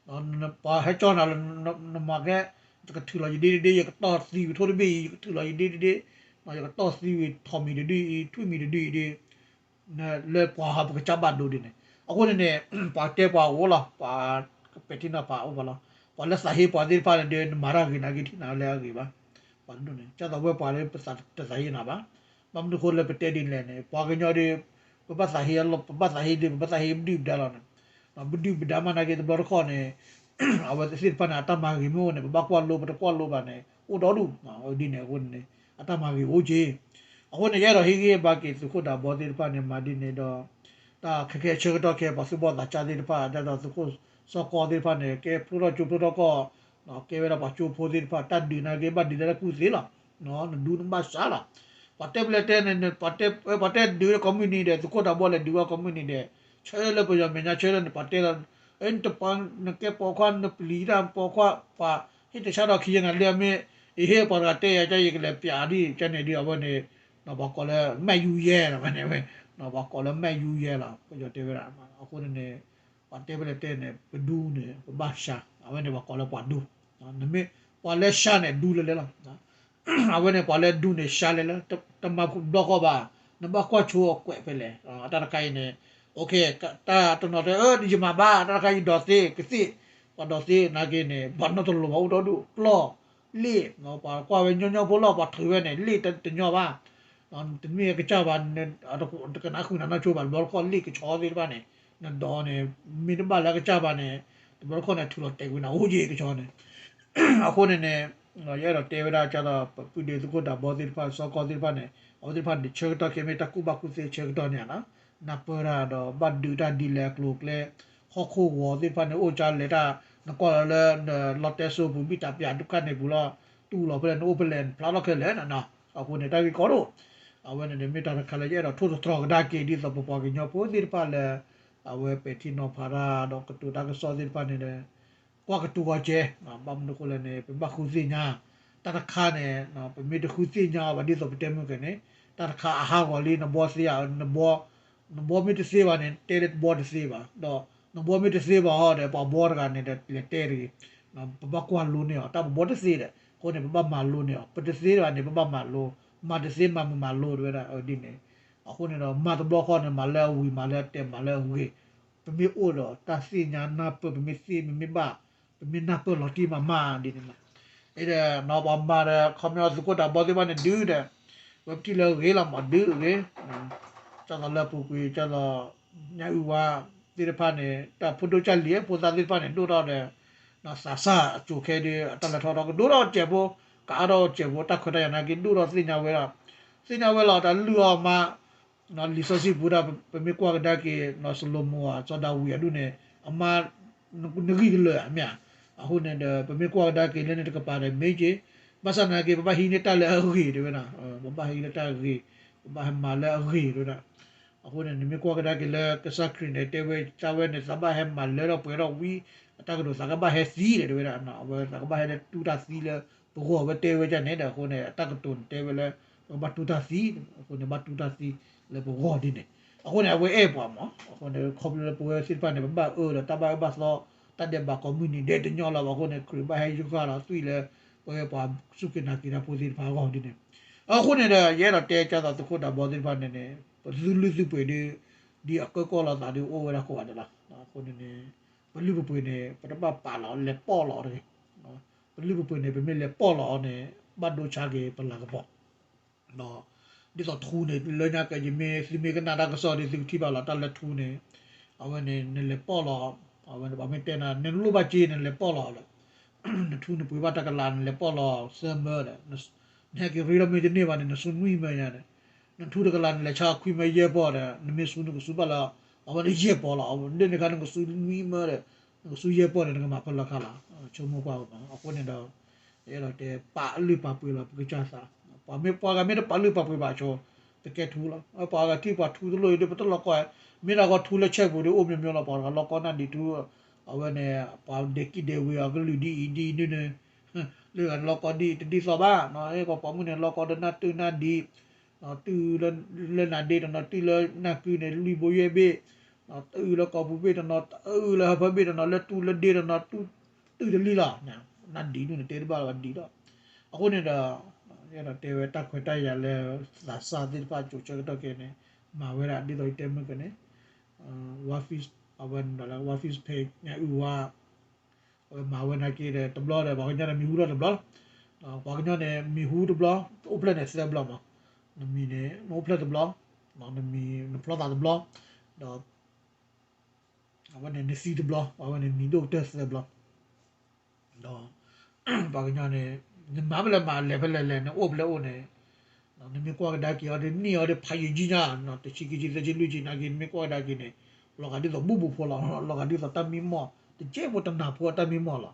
ပှၤဟဲကၠီနၤလၢ နမၤကဲ ယကထုးလီၤယဒ့တဒ့ ယကတီၢ်သံဝံၤထိၣ်တဘ့ၣ်အံၤ ယကထုးလီၤယဒ့တဒ့ ယကတီၢ်သံဝံၤထီၣ်မံၤတဒုအံၤ ထွံၣ်မံၤတဒုအံၤဒီး လၢပှၤဟးပကစၢ်ဘၣ်ဒိဒ်န့ၣ် အဃိန့ၣ်န့ၣ် ပှၤတဲပှၤအိၣ်လီၤ ပှၤကပဲာ်ထံနီၤဖးအိၣ်ပှၤလီၤ ပှၤလၢသးဟ့ပှၤသ့ၣ်တဖၣ်န့ၣ်ဒီး နမၤတၢ်ဂ့ၤနာ်က့ထံၣ်နၤလၢအဂ့ၤဘၣ် ပှၤတဒူၣ်န့ၣ် ကၢ်သိးဝဲပှၤလၢပသးတသးဟ့နၤဘၣ် ဘၣ်မနုၤအဃိလၢပတဲဒ်လဲၣ်န့ၣ် ပှၤကညီဒီး ပဘၣ်သးဟ့အလီၢ် ပဘၣ်သးဟ့ဒီး ပဘၣ်သးဟ့ပဒုၣ်ပဒါလီၤန့ၣ် ပဒုၣ်ပဒါမးနာ်က့တဘျီတခီၣ်န့ၣ် အဝဲသ့ၣ်တဖၣ်န့ၣ် အတၢ်မၤဂ့ၤမ့ၢ်အိၣ်န့ၣ် ပဘၣ်ကွၢ်လိ ပတကွၢ်လိဘၣ်န့ၣ် အိၣ်ဒီဒူၣ် ဒ်န့ၣ်အဃိန့ၣ် အတၢ်မၤဂ့ၤအိၣ်က့ အဃိန့ၣ် ယအဲၣ်ဒိးဟ့ၣ်ဂံၢ်ဟ့ၣ်ဘါက့ၤသုးခိၣ်ဒးဘီသ့ၣ်တဖၣ်န့ၣ် မၤဒ်န့ၣ်ဒီး တၢ်ခဲခဲအံၤဆၢကတီၢ်ခဲအံၤ ပှၤသူၣ်ဘီၣ်သးစၢ်သ့ၣ်တဖၣ် ဒ်သိးသုးခိၣ်စီၤကီသ့ၣ်တဖၣ်န့ၣ် ကဲဖျိထီၣ်ကၠိဖျိထီၣ်ကီၢ် ကဲဝဲဒၣ်ပှၤကၠိဖိသ့ၣ်တဖၣ် တၢ်ဒုးနာ်က့ဘၣ်ဒုးတၢ်လၢကူၣ်သ့လီၤ နဒူနဘၣ်စၢ်လီၤ ပှၤတဲပလဲၤတဲန့ၣ် ပှၤတဲဒုးလၢကိးမုၢ်နံၤဒီး သုးခိၣ်ဒးဘီလဲၤဒုးဝဲကိးမုၢ်နံၤဒီး ဆၢလၢပယီၤမဲာ်ညါဆၢလၢန့ၣ် ပှၤတဲလီၤ နတပှၤ နကဲပိာ်ခွါ နပျံၤတၢ်ပိာ်ခွါ ပှၤဟ့ၣ်တဆါဒီးခံယဲၢ်နၤလၢအမ့ၢ် ယဟ့ၣ်ပှၤတဂၤတဲယၤ ကယကလဲၤပျးဒ်ကန့ၣ်ဒ်အဝဲန့ၣ် ပှၤကိးလၢမဲာ်ယူၤယဲၢ်လီၤဝဲန့ၣ်ဝဲ ပှၤကိးလၢမဲာ်ယူၤယဲၢ်လီၤ ပယီၤတဲဝဲဒၣ် အဃိန့ၣ်န့ၣ် ပှၤတဲပလဲၤတဲန့ၣ် ပဒူန့ၣ် ပဘၣ်စၢ် အဝဲန့ၣ်ပှၤကိးလၢပှၤဒူ နမ့ၢ်ပှၤလၢစၢ်န့ၣ် ဒူလဲၤလဲၤလီၤ အဝဲန့ၣ်ပှၤလၢဒူန့ၣ် စၢ်လဲၤလဲၤ တမၤဘျီဃီဘၣ် နဘၣ်ကွၢ်ဆိအကွဲးဖဲလဲၣ် တၢ်တခါအံၤန့ၣ် တနီၤတဲ ယမၤဘၣ် တၢ်တခါအံၤဒိးသ့ကသ့ၣ် ပှၤဒိးသ့နာ်က့န့ၣ် ပှၤနီတလီၤဘၣ်အိၣ်ဒီဒူၣ် ပျီၢ် လ့ၣ် ပှၤကွၢ်ဝဲညီညီဖိလီၤ ပှၤထုးဝဲန့ၣ် လ့ၣ်တညီဘၣ် တမ့ၢ်အကစၢ်ဘၣ် တကနၣ်ဃုာ်နၤနီၢ်ဆိဘၣ် တဘျီတခီၣ်လ့ၣ်ကဆီသ့ၣ်တဖၣ်န့ၣ် နဒိးန့ၣ် မ့ၢ်တဘၣ်လၢအကစၢ်ဘၣ်န့ၣ် တဘျီတခီၣ်န့ၣ် ထုးလီၤတဲာ်ကွံာ်နၤအိၣ်က့ၤကဆီန့ၣ် အဃိန့ၣ်န့ၣ် ယအဲၣ်ဒိးတဲဝဲဒၣ်ကၢ်သိး ပုၢ်ဒ့သုးခိၣ်ဒးဘီသ့ၣ်တဖၣ် စီၤကီသ့ၣ်တဖၣ်န့ၣ် အဝဲသ့ၣ်တဖၣ်န့ၣ် ဆၢကတီၢ်ခဲအံၤမ့ၢ်တၢ်ကူၣ်ဘၣ်ကူၣ်သ့ဆၢကတီၢ်န့ၣ်ဧါနီၤ နၢ်ပၢၢ်တၢ်ဒီး ဘၣ်ဒုးတၢ်ဒ်လဲၣ်အကျိၤအကျဲ ဟီၣ်ခိၣ်ဂီၤသ့ၣ်တဖၣ်န့ၣ် အိၣ်ကၢ်လဲၤတၢ် နကွၢ်လီၤလၢ လီတဲစိပူၤ ဘံၣ်တၢ်ပၠးဒုက္ခန့ၣ်ပူၤလီၤ တူၢ်လီၤဖဲလဲၣ် နအိၣ်ဖဲလဲၣ် နဖျါထီၣ်ခဲလၢာ်နီၤ အဃိန့ၣ် တၢ်ဂ့ၢ်ကီဒိၣ် အဝဲန့ၣ်မ့ၢ်တၢ်တခါလၢယအဲၣ်ဒိးထိၣ်သတြီၤကဒါက့ၤ ဒ်သိးပပှၤကညီဖိသ့ၣ်တဖၣ်လၢ အဝဲပဲာ်ထံနီၤဖးတၢ်ဒီးကတိၤတၢ်ကစီၣ်သ့ၣ်တဖၣ်န့ၣ်ဒီး ပှၤကတိၤဂီၤကဲ, ဘၣ်မနုၤအဃိလဲၣ်န့ၣ် ပဘၣ်ဃုသ့ၣ်ညါ, တၢ်တခါန့ၣ် ပမ့ၢ်တဃုသ့ၣ်ညါအီၤဘၣ်ဒ်သိးပတဲမုၢ်ကန့ၣ်, တၢ်တခါအဟးဂီၤလံ နဘီသ့ဧါ, နဘီမ့ၢ်တသ့ဘၣ်န့ၣ် တဲလၢတဘီတသ့ဘၣ်, ဒီးနဘီမ့ၢ်တသ့ဘၣ်ဟီဒီး ပှၤဘီတဂၤန့ၣ်ဒီးလဲၤတဲတဂ့ၤ, ပဘၣ်ကွၢ်လိန့ၢ်အီၤ, တၢ်ပဘီတသ့ဒီး အဃိန့ၣ် ပဘၣ်မၤလိန့ၢ်အီၤ, ပတသ့ဘၣ်န့ၣ် ပဘၣ်မၤလိ, မၤတသ့မၤမုာ်မၤလိတဝဲဒၣ်ဒ်န့ၣ်, အဃိန့ၣ်ဒီး မၤတဘျီဃီန့ၣ် မၤလၢအဝံၤ မၤလၢအတဲာ် မၤလၢအဂ့ၤ, ပမ့ၢ်အိၣ်ဒီးတၢ်သ့ၣ်ညါနၢ်ပၢၢ် ပမ့ၢ်သ့ ပမ့ၢ်ဘၣ်, ပမ့ၢ်နၢ်ပၢၢ်လီၤတံၢ်မးမးဒ်န့ၣ်လီၤ. အဒီးနီၢ်ပှၤမၤဒီး ခီပညီသုးခိၣ်ဒးဘီသ့ၣ်တဖၣ်န့ၣ်ဒုးဒီး ဝဲပထံၣ်လၢအဂ့ၤလီၤမး ဒုးအဂ့ၤ, ကၢ်သိးလၢပူၤကွံာ် ကၢ်သိး ညၣ်အုၣ်ဝါသ့ၣ်တဖၣ်န့ၣ် တၢ်ဖိဒိၣ်ကၢ်လံၤ ဖိသၣ်သ့ၣ်တဖၣ်န့ၣ် ဒိၣ်ထီၣ်ဒီး သးစၢ်အစိၤခဲဒုး အတၢ်လဲၤထီၣ်ထီကဒိၣ်ထီၣ်စဲးဖိ, ကအါထီၣ်စဲးဖိ တၢ်ခွဲးတၢ်ယာ်နာ်က့ ဒိၣ်ထီၣ်သ့ၣ်ညါဝဲဒၣ်, သ့ၣ်ညါဝဲလီၤ တၢ်လုၢ်အီၣ်မး လံာ်စီဆှံပူၤဒၣ် ပမ့ၢ်ကွၢ်ကဒါက့ၤ နီၢ်စလိၤမိၤဧါ စီၤဒၤဝံးအဒူၣ်န့ၣ် အမါ နဂံၢ်ကလၢာ်ဧါ မ့ၢ်ဧါ, အဃိန့ၣ်ဒီး ပမ့ၢ်ကွၢ်ကဒါက့ၤလၢန့ၣ်တကပၤဒီး မ့ၢ်က့ၤ, ဘၣ်ဆၣ်သနာ်က့ ပဘၣ်ဟံးန့ၢ်တၢ်လၢအဂ့ၤတဝဲဒၣ်, ပဘၣ်ဟံးလၢတၢ်ဂ့ၤ, ပဘၣ်ဟဲမၤလၢအဂ့ၤတဝဲဒၣ်, အဃိန့ၣ် နမ့ၢ်ကွၢ်ကဒါက့ၤလၢကစၢ်ခရံာ်န့ၣ် တဲဝဲတၢ်ဝဲန့ၣ် သးဘၣ်ဟဲမၤလၢထီၣ်ပှဲၤထီၣ်ဝံ အတၢ်ကတိၤသးကဘၣ်ဟဲသံဒီးတဝဲဒၣ်, အဝဲသးကဘၣ်ဟဲလၢတူၢ်တၢ်သံလၢ ပဂီၢ်ဝဲတဲဝဲဒ်န့ၣ်ဒီး အဃိန့ၣ် အတၢ်ကတိၤန့ၣ်တဲဝဲလၢ ပကဘၣ်တူၢ်တၢ်သံ, အဃိန့ၣ် ဘၣ်တူၢ်တၢ်သံလၢပဂီၢ်ဒ်န့ၣ်, အဃိန့ၣ် အဝဲအဲၣ်ပှၤမး, အဃိန့ၣ် ခီဖျိလၢပဝဲသ့ၣ်တဖၣ်န့ၣ် ပဘၣ်အၢဒီးတၢ်ဘၣ်အၢဘၣ်သီ, တၢ်ဒဲးဘးကိးမုၢ်နံၤဒဲးတညီလၢၤဘၣ်အဃိန့ၣ် ခရံာ်ဘၣ်ဟဲယုၢ်ဃာ်လီၤသွံၣ်လၢ ပဝဲပှၤစူၢ်က့ၤနာ်က့ၤတၢ်ဖိသ့ၣ်တဖၣ်အဂီၢ်ဒ်န့ၣ်, အဃိန့ၣ်ဒီး ယအဲၣ်ဒိးတဲကၢ်သိးသုးခိၣ်ဒးဘီသ့ၣ်တဖၣ်န့ၣ်န့ၣ် ပသုလုၢ်သုပှ့ၤဒ် ဒ်အကၢကီၢ်လိာ်သးဒ်အိၣ်ဝဲဒၣ်ကိးဂၤဒဲးလီၤ, အဃိန့ၣ်န့ၣ် ပလုၢ်ပပှ့ၤန့ၣ် ပတဘၣ်ပာ်လီၤ လဲၤပီၣ်လီၤတဂ့ၤ, ပလုၢ်ပပှ့ၤန့ၣ် ပမ့ၢ်လဲၤပီၣ်လီၤအီၤန့ၣ် ဘၣ်ဒိဆါက့ၤပလၤကပီၤ ဒ်သိးထူန့ၣ် လၢညါကဲ ယမ့ၢ်သုမ့ၢ်ကနၣ်တၢ်ကစီၣ်ဒီး သုကထံၣ်ဘၣ်လီၤ တၢ်လၢထူန့ၣ်, အဝဲန့ၣ် နလဲၤပီၣ်လီၤ, အဝဲန့ၣ် ပှၤမ့ၢ်တဲနၤ နလိၣ်ဘၣ်စ့ နလဲၤပီၣ်လီၤဒီး နထူနပှ့ၤဘၣ်တကလး နလဲၤပီၣ်လီၤသၢမၢဒီး နဟဲက့ၤရ့လီၤမ့ၢ်တန့ၢ်ဘၣ်န့ၣ် နစူးနွံမၢညါန့ၣ်, နထူတကလး နလဲၤဆါခွံမၢယဲၢ်ပီၢ်ဒီး နမ့ၢ်စူးနကစူးဘၣ်လၢ အဝဲန့ၣ်ယဲၢ်ပီၢ်လီၤ, အဝဲန့ၣ်ခါ နကစူးနွံမၢဒီး နကစူးယဲၢ်ပီၢ်န့ၣ် နကမၤဖဲလဲၣ်ခါလီၤ, ဆိကမိၣ်ကွၢ်မး, အဃိန့ၣ်ဒီး ယအဲၣ်ဒိးတဲ ပာ်လုၢ်ပာ်ပှ့ၤလီၤ ပကစၢ်သး, ပှၤမ့ၢ်ပှၤဂၤမ့ၢ်တပာ်လုၢ်ပာ်ပှ့ၤဘၣ်ဆိ, တကဲထူလီၤ, ပှၤဂၤထံၣ်ပှၤထူတလိၣ်အံၤဒီး ပတလီၢ်ကီ, မ့ၢ်ဒၣ်ဂီၤထူလၢဆဲးပူၤဒီး အိၣ်မ့ၢ်မ့ၢ်လီၤ ပှၤတဂၤလီၢ်ကီနၢ်ဒံးထူ, အဝဲန့ၣ် ပှၤဒဲးကံၣ်ဒဲးဝ့ၤအီၤကလုာ်ဒ်အံၤဒ်အံၤဒ်န့ၣ်, လၢဂၤန့ၣ်လီၢ်ကီဒ်အံၤတဒ်သိးဘၣ်, ပှၤပိာ်မုၣ်န့ၣ် လီၢ်ကီဒီးနၢ်တုၢ်နၢ်ဒံး, တုၢ်လၢနၤဒ့တနီၤ တုၢ်လၢနၢ်ကုန့ၣ် လွံၢ်ဘိယဲၢ်ဘ့ၣ်, တုၢ်လၢကီၢ်ပူၤဘ့ၣ်တနီၤ တုၢ်လၢဟၢဖၢဘ့ၣ်တနီၤ လၢတူၢ်လၢဒ့တနီၤ တုၢ်တလံလီၤ, နၢ်ဒံးဒ်န့ၣ် တဲတဘၣ်လီၤဒံးလီၤ, အဃိန့ၣ်ဒီး ယအဲၣ်ဒိးတဲဝဲတၢ်ခွဲးတၢ်ယာ်လၢ သးစၢ်သ့ၣ်တဖၣ်ကၠိဆၢကတီၢ်ခဲအံၤန့ၣ် မၤဝဲဒၣ်ဒ်သိးယတဲမုၢ်ကန့ၣ်, ဝါဖံး အဝဲန့ၣ်ဒီးလၢ ဝါဖံးဖ့း ညၣ်အုၣ်ဝါ အဝဲမၤဝဲနာ်က့ဒီး တဘျီဒီး ပှၤကညီန့ၣ်မံၤဟူထီၣ်တဘျီ, ပှၤကညီန့ၣ်မံၤဟူတဘျီ, အိၣ်ဖျဲၣ်န့ၣ်သၢဘျီမး, နမံၤန့ၣ် နအိၣ်ဖျဲၣ်တဘျီ, နမံၤနဖျီသးတဘျီ, ဒီး အဝဲန့ၣ်နသံတဘျီ, အဝဲန့ၣ်မံၤဒိၣ်ကတၢၢ်သၢဘျီ, ဒီး ပှၤကညီန့ၣ် နမၤဖဲလဲၣ်မၤ လဲၤဖဲလဲၣ်လဲၤ နအိၣ်ဖဲလဲၣ်အိၣ်န့ၣ် နမ့ၢ်ကွၢ်ကဒါက့ၤအီၤဒီး န့ၢ်အီၤဒီးဖးယံာ်ကံညါ တဆံခံဆံသၢဆံလွံၢ်ဆံနာ်က့ နမ့ၢ်ကွၢ်ကဒါက့ၤန့ၣ် လီၤဂာ်ဒ်သိးဘူၣ်ဘူးဖိလီၤ, လီၤဂာ်ဒ်သိးတၢ်မံမီၢ် တကဲဖိတနၢ်ဖိအတၢ်မံမီၢ်လီၤ.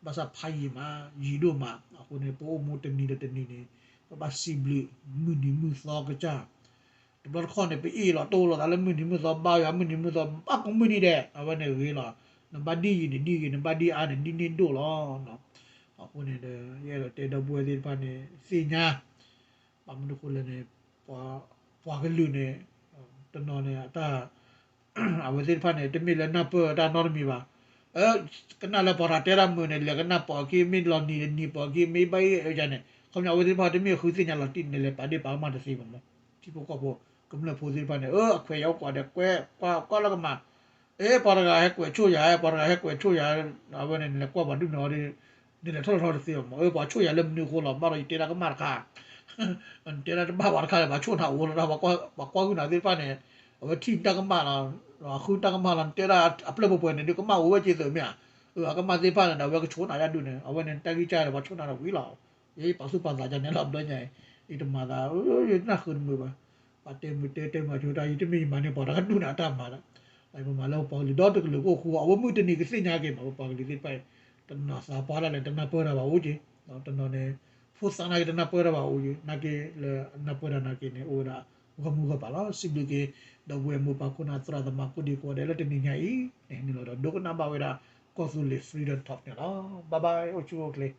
ဘၣ်ဆၣ်ဖးယံာ်မး ယံာ်ဒိၣ်မး အဃိန့ၣ် ပအိၣ်မူတနံၤဒီးတနံၤန့ၣ် ပဘၣ်စံးဘျုး မုၢ်နံၤမုၢ်သီကစၢ် တဘျီတခီၣ်န့ၣ် ပအ့ၣ်လီၤတိၢ်လိာ်သးလၢမုၢ်နံၤမုၢ်သီ ဘါယွၤမုၢ်နံၤမုၢ်သီ ဘၣ်ကိးမုၢ်နံၤဒဲး အဝဲန့ၣ်ဂ့ၤလီၤ. နဘၣ်ဒ်အံၤန့ၣ်ဒ်ဂ့ၤ နဘၣ်ဒ်အါန့ၣ်ဒ်န့ၢ်ဒိၣ်လီၤ. အဃိန့ၣ်ဒီး ယအဲၣ်ဒိးတဲဒီပုၢ်ဝဲၢ်သ့ၣ်တဖၣ်န့ၣ် သ့ၣ်ညါ ဘၣ်မနုၤအဃိလဲၣ်န့ၣ် ပှၤကလုာ်န့ၣ် တနီၤန့ၣ် အတၢ် အဝဲသ့ၣ်တဖၣ်န့ၣ် တမ့ၢ်လၢနၢ်ပၢၢ်တၢ်နီတမံၤဘၣ်. ကနၣ်လၢပှၤတဂၤတဲတၢ်မုာ်န့ၣ် လဲၤကနၣ်ပိာ်အခံ မ့ၢ်လီၤနံၤတနံၤပိာ်အခံ မ့ၢ်ဘၣ်အ့ၣ်အၢယၤန့ၣ် ခီပညီအဝဲသ့ၣ်တဖၣ်တမ့ၢ်ဃုသ့ၣ်ညါလီၤတံၢ်န့ၣ် လဲၤပာ်ဒ့ၣ်ပာ်ကမၣ်တသ့ဘၣ်မး. ထံဖိကီၢ်ဖိ ကမျၢၢ်ဖိသ့ၣ်တဖၣ်န့ၣ် အၢ အခွဲးယာ်အိၣ်ကိးဂၤဒဲး ကွဲးကွၢ်ကွၢ်လၢကမၣ် အ့ ပှၤတဂၤဟဲကွဲးဆိၣ်ယၤ ပှၤတဂၤဟဲကွဲးဆိၣ်ယၤ အဝဲန့ၣ် နလဲၤကွၢ်ပှၤဒ်န့ၣ်အီၤဒီး နလဲၤထီၣ်လီၤထီတသ့ဘၣ်မး. အၢ ပှၤဆိၣ်ယၤလၢမနုၤအဃိလီၤ ဘၣ်ဒီးယတဲဒၣ်ကမၣ်တခါ နတဲဒၣ်တဘၣ်ပှၤတခါလၢၤ ပှၤဆိၣ်နၤအိၣ်လီၤ ပှၤကွၢ်ဂုာ်နၤသ့ၣ်တဖၣ်န့ၣ် အဝဲထံၣ်နတၢ်ကမၣ်လီၤ ဃုတၢ်ကမၣ်လီၤ နတဲဒၣ်အပျဲၢ်ပှဲၤပှဲၤန့ၣ် ဒုးကမၣ်အိၣ်ဝဲက့ၤသၢမ့ၢ်ဧါ. အၢ အကမၣ်သ့ၣ်တဖၣ်န့ၣ်ဒီး အဝဲကဆိၣ်နၤယါဒုးန့ၣ် အဝဲန့ၣ် တၢ်ဂံၢ်စၢ်ဒီး ပှၤဆိၣ်နၤဒီးဝံၤလီၤ. ယပာ်သူၣ်ပာ်သးယါန့ၣ်လီၤ ဘျီညါအံၤ ယတမၤသး ယနၢ်ဃုာ်တမုာ်ဘၣ်. ပှၤတဲမုာ်တဲတဲမုာ်ဆိတၢ် ယတမ့ၢ်ယမၤန့ၢ်ပှၤတဂၤဒုးန့ၣ် အတၢ်မၤလီၤ. ပမၤလၢပပှၤကလုာ်ဒီတကလုာ်ကအိၣ်ဃူ အဝဲမုၢ်တနံၤကသ့ၣ်ညါက့ၤမး ပပှၤကလုာ်သ့ၣ်တဖၣ် တနီၤသးပှၢ်ဒၣ်လဲာ် တနၢ်ပၢၢ်တၢ်ဘၣ်အိၣ်က့ၤ တနီၤန့ၣ် ဖိသၣ်နာ်က့ၤတနၢ်ပၢၢ်တၢ်ဘၣ်အိၣ်က့ၤ နာ်က့ၤလၢအနၢ်ပၢၢ်တၢ်နာ်က့ၤန့ၣ် အိၣ်ဝဲဒၣ်ဂီၢ်မုၢ်ဂီၢ်ပၤလီၤ. စံးဘျုးက့ၤ ဒီပုၢ်ဝဲၢ်မိၢ်ပၢ်ခိၣ်နၢ်သရၣ်သမါကိးဒံကိးဂၤဒဲးလၢတနံၤညါအံၤ န့ၣ်လီၤဒီး ဒိကနၣ်ဘၣ်ဝဲဒၣ် ကီၢ်သူလ့ၤ Freedom Talk န့ၣ်လီၤ. Bye bye, အိၣ်ဆူၣ်အိၣ်ချ့.